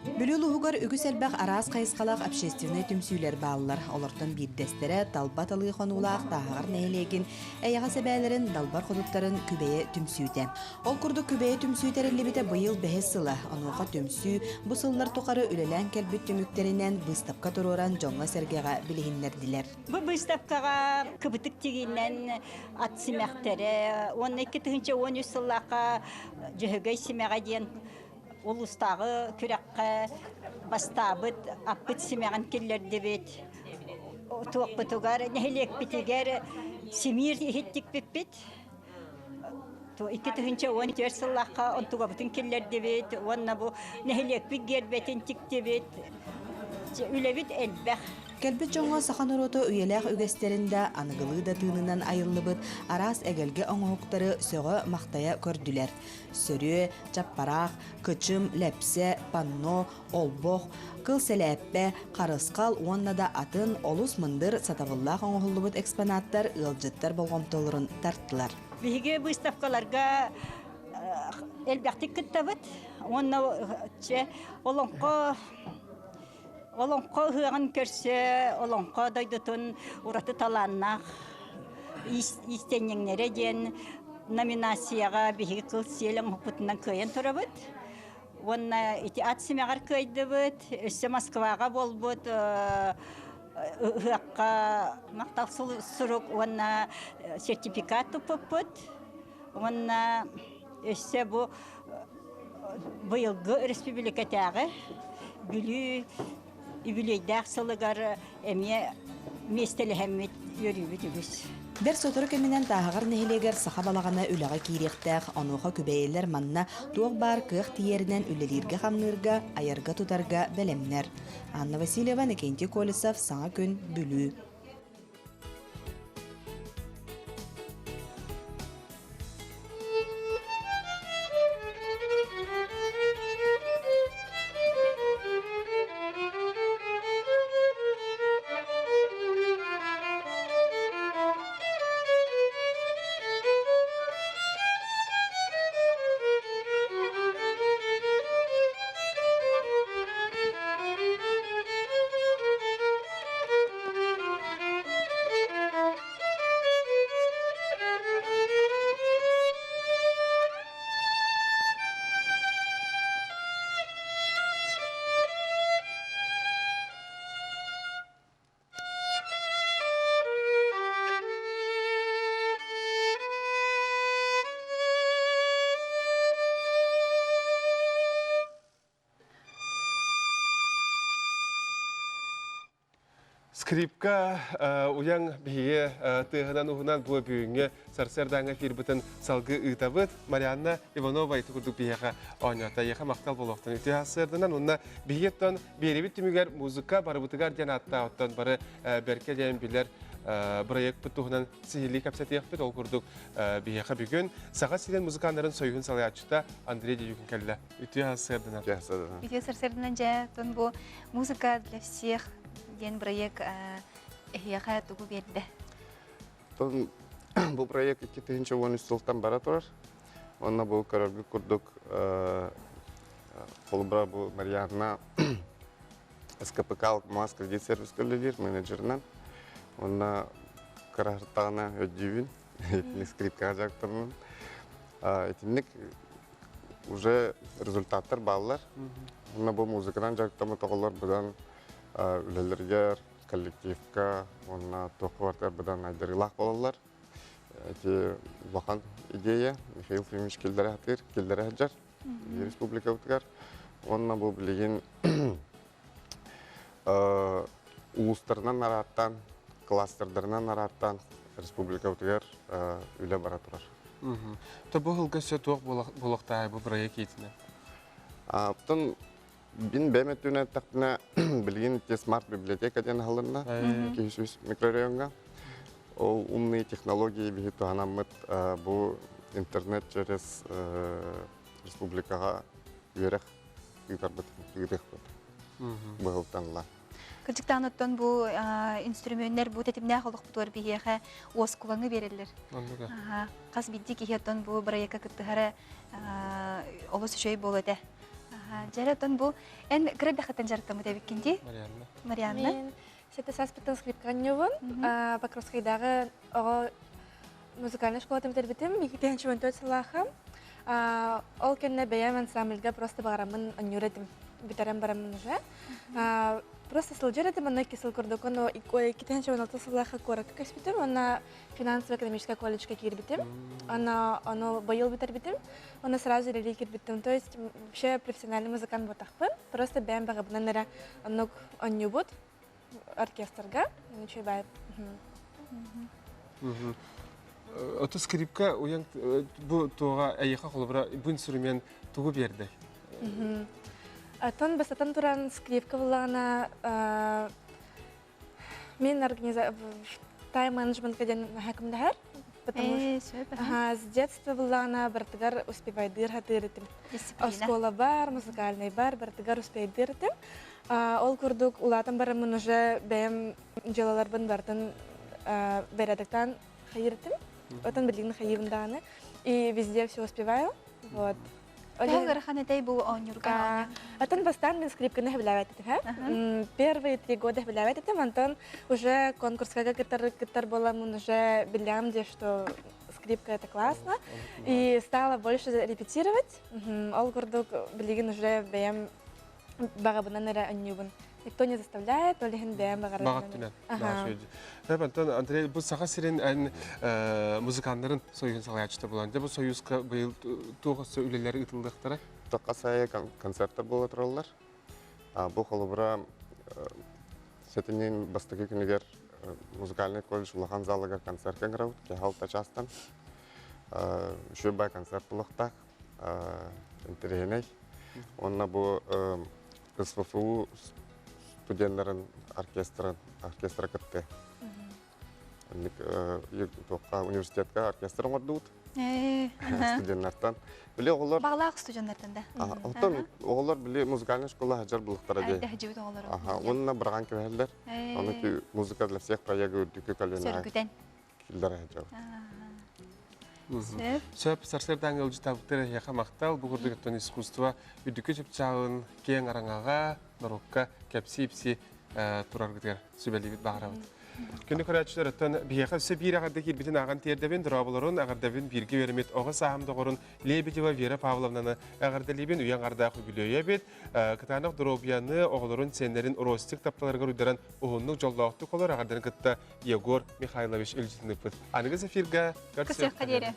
Бүлүү улууһугар үгүс элбэх араас хайысхалаах общественнай түмсүүлэр бааллар. Олортон биирдэстэрэ Талба талыы хонуулаах Тааһаҕар нэһилиэгин эйэҕэс эбээлэрин далбар хотуттарын Күбэйэ түмсүүтэ. Ол курдук Күбэйэ түмсүү тэриллибитэ быйыл бэһис сыла. Онуоха түмсүү бу сыллар тухары үлэлээн кэлбит түмүктэринэн быыстапка туруоран дьоҥҥо-сэргэҕэ билиһиннэрдилэр. Бу быыстапкаҕа кыбытык тигиинэн ат симэхтэрэ уонна 2013 сыллаахха Дьөһөгөй симэҕэ диэн Улуустааҕы күрэххэ бастаабыт аппыт симэҕин киллэрдибит. Туохпутугар, нэһилиэкпитигэр симиир иһит тикпиппит. 2014 сыллаахха онтугабытын киллэрдибит уонна бу нэһилиэкпит гиэрбэтин тиктибит. Үлэбит элбэх. Кэлбит дьоҥҥо саха норуота үйэлээх үгэстэрин да, аныгылыы да тыынынан айыллыбыт араас эгэлгэ оҥоһуктары сөҕө-махтайа көрдүлэр. Сөрүө, чаппараах, кычым, лэпсэ, панно, олбох, кыл сэлээппэ, харысхал уонна да атын олус мындыр, сатабыллаах оҥоһуллубут экспонаттар ыалдьыттар болҕомтолорун тартылар. Биһиги выставкаларга элбэхтик кыттабыт уонна чэ олоҥхо олоҥхо ыһыаҕын көрсө олоҥхо дойдутун ураты талааннаах иистэнньэҥнэрэ диэн номинацияҕа биһиги кыл сиэлэ оҥоһукпутунан кыайан турабыт. Уонна ити ат симэҕэр кыайдыбыт, өссө Москваҕа буолбут ыһыахха махтал сурук уонна сертификат туппуппут. Уонна өссө бу быйылгы өрөспүүбүлүкэтээҕи Бүлүү үбүлүөйдээх сылыгар эмиэ миэстэлэһэммит үөрүүбүт үгүс. Бэрт сотору кэминэн Тааһаҕар нэһилиэгэр саха балаҕана үлэҕэ киириэхтээх, онуоха күбэйэлэр манна туох баар кыах тиийэринэн үлэлииргэ-хамныырга, айарга-тутарга бэлэмнэр. Анна Васильева, Иннокентий Колесов, Саҥа күн, Бүлүү. Скрипка уйаҥ биһиги тыаһынан уһунан бу бүгүҥҥү сарсыардааҥҥы эфирбытын салгыы ыытабыт. Марианна Иванова ити курдук биһиэхэ оонньоото. Эйиэхэ махтал буолуохтун. Үтүө сарсыарданан уонна биһиги оттон биэрибит түмүгэр музыка барыбытыгар диэн ааттаах оттон бары бэркэ диэн билэр. Проектпыт туһунан сиһилии кэпсэтиэхпит. Ол курдук биһиэхэ бүгүн Саха сирин музыканнарын союһун салайааччыта Андрей Дедюкин кэллэ. Үтүө сарсыарданан. Үтүө сарсыарданан дьэ, тон бу музыка для всех диэн проект эһиэхэ тугу биэрдэ? Тон бу проект 2013 сылтан бара турар. Онно бу көрөргүт курдук холобура бу Марианна СКПК Мас кредит сервис үлэлиир менеджеринэн. Онно кыраһыртаҕына өйдүүбүн, итинник скрипкаҕа дьарыктанабын. Итинник уже результаттар бааллар. Онно бу музыканан дьарыктаммыт оҕолор быдан үлэлэригэр, коллективка уонна туохха барытыгар быдан айдарыылаах буолаллар. Ити улахан идея Михаил Ефимович киллэрэ сатыыр, киллэрэ сылдьар республикабытыгар. Уонна бу билигин улуустарынан арааттаан, кластердарынан арааттаан республикабытыгар үлэ бара турар. То бу сылга өссө туох буолуохтааҕый бу проект иитинэн? Оттон Мин бэйэм өттүнэн эттэхпинэ, билигин ити смарт-библиотека диэн аһылынна 203 микрорайоҥҥа. Ол умные технологии биһи туһанаммыт бу интернет через республикаҕа үөрэх ыытарбыт ыытыахпыт быһылтанла. Кырдьыктаан оттон бу инструментнэр бу тэтимнээх олохпутугар биһиэхэ уоскулаҥы биэрэллэр. Хас биирдии киһи оттон бу бырайыакка кыттыһара олус үчүгэй буолуо этэ. Дьэ, оттон бу эн кыра эрдэххиттэн дьарыктаммыт эбиккин дии? Марианна. Марианна. Мин сэттэ сааспыттан скрипкаҕа оонньуубун. Покровскайдааҕы оҕо музыкальнай школатын бүтэрбитим. 2014 сыллаахха. Ол кэннэ бэйэм ансамбльга просто баҕараммын оонньуур этим. Бүтэрэн бараммын уже. Просто сылдьар этим, онно икки сыл курдук. Ону 2016 сыллаахха куоракка көспүтүм. Уонна финансово-экономическай колледжка киирбитим. Аны ону быйыл бүтэрбитим. Оны сразу үлэлии киирбиттим. То есть вообще профессиональный музыкант буолтахпын. Просто бэйэм баҕабынан эрэ оннук оонньуубут оркестрга. Үчүгэй баай. Ото скрипка уйан бу туоҕа эйиэхэ холобура бу инструмент тугу биэрдэй? Атын бастатан туран скрипка буллаҕына Мин организа тайм-менеджментка диэн наһаа Потому что с детства буллаҕына барытыгар успевайдыыр хатыыр этим. Оскуола бар, музыкальный бар, барытыгар успевайдыыр этим. Ол курдук улаатан бараммын уже бэйэм дьыалаларбын барытын бэрээдэктаан хайыр этим. Отон билигин хайыыбын даҕаны. И везде все успеваю. Вот. Төһө ыарахан этэй бу оонньуурга? Атын бастаан мин скрипканы сөбүлээбэт этим. Первые 3 года сөбүлээбэт этим, онтон уже конкурска кыттар кыттар буоламмын уже биллэҕим дии, что скрипка это классно. И стала больше репетировать. Ол курдук билигин уже бэйэм баҕабынан эрэ оонньуубун. Никто не заставляет, ол иһин бэйэм баҕарабынан. Баҕаттынан. Антон Андрей, бу Саха сирин эн музыканнарын союһун салайааччыта буолан, дьэ бу союзка быйыл туох өссө үлэлэр ыытыллыахтара? Тоққа сайы концерттар буола тураллар. Бу холобура сэтинньи бастакы күнүгэр музыкальный колледж улахан залыгар концертка ыҥырабыт, киһи чаастан. Үчүгэй бай концерт буолуохтаах. Интэриэһинэй. Уонна бу СВФУ студеннарын оркестрын оркестра кытты. Туохха университетка оркестр оҥордубут. Студеннартан. Били оҕолор Бағлаах студеннартан да. Оттон оҕолор били музыкальная школа хаджар булуктара дии. Хаджыбыт оҕолор. Аха, уонна быраган кэбэһэллэр. Аны музыка для всех проегы үрдүкү көлүөнэҕэ Сөргүтэн. киллэрэ сылдьабыт. Сөп, сарсыардаҥ ыалдьытаабыттар эһиэхэ махтал. Бу курдук оттон искусство үрдүкү чыпчаалын киэҥ араҥаҕа, норуокка кэпсии-ипсии тураргытыгар сүбэлиибит баҕарабыт. Күнү көрөөччүлэр оттон биһиэхэ өссө биир эҕэрдэ киирбитин ааҕан тиэрдэбин, дорооболорун, эҕэрдэбин бииргэ үөрэммит оҕо сааһым доҕорун Лебедева Вера Павловнаны эҕэрдэлиибин үйэҥ ардаах үбүлүөйэ эбит. Кытаанах доруобуйаны, оҕолорун, сиэннэрин Ростик тапталарыгар уйдаран уһуннук дьоллоохтук олор эҕэрдэрин кытта Егор Михайлович илдьитин ыыппыт. Аныгыс эфиргэ көрсүөххэ диэри.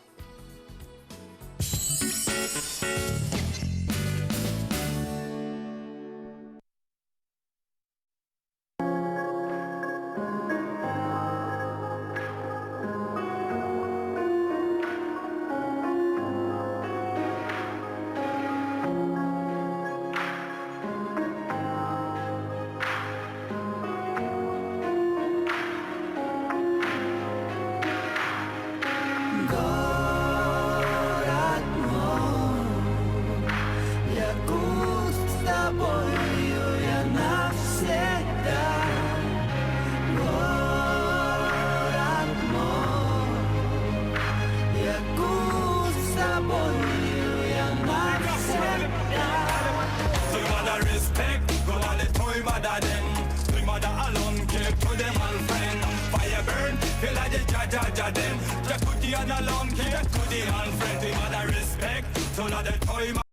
тобою я навсегда. Город мой, Якут, с тобою я навсегда. To mother respect, go on the toy mother them. To mother alone, keep to them all friend. Fire burn, feel like the ja ja ja them. Just put the other alone, keep to the all friend. To mother respect, to the toy.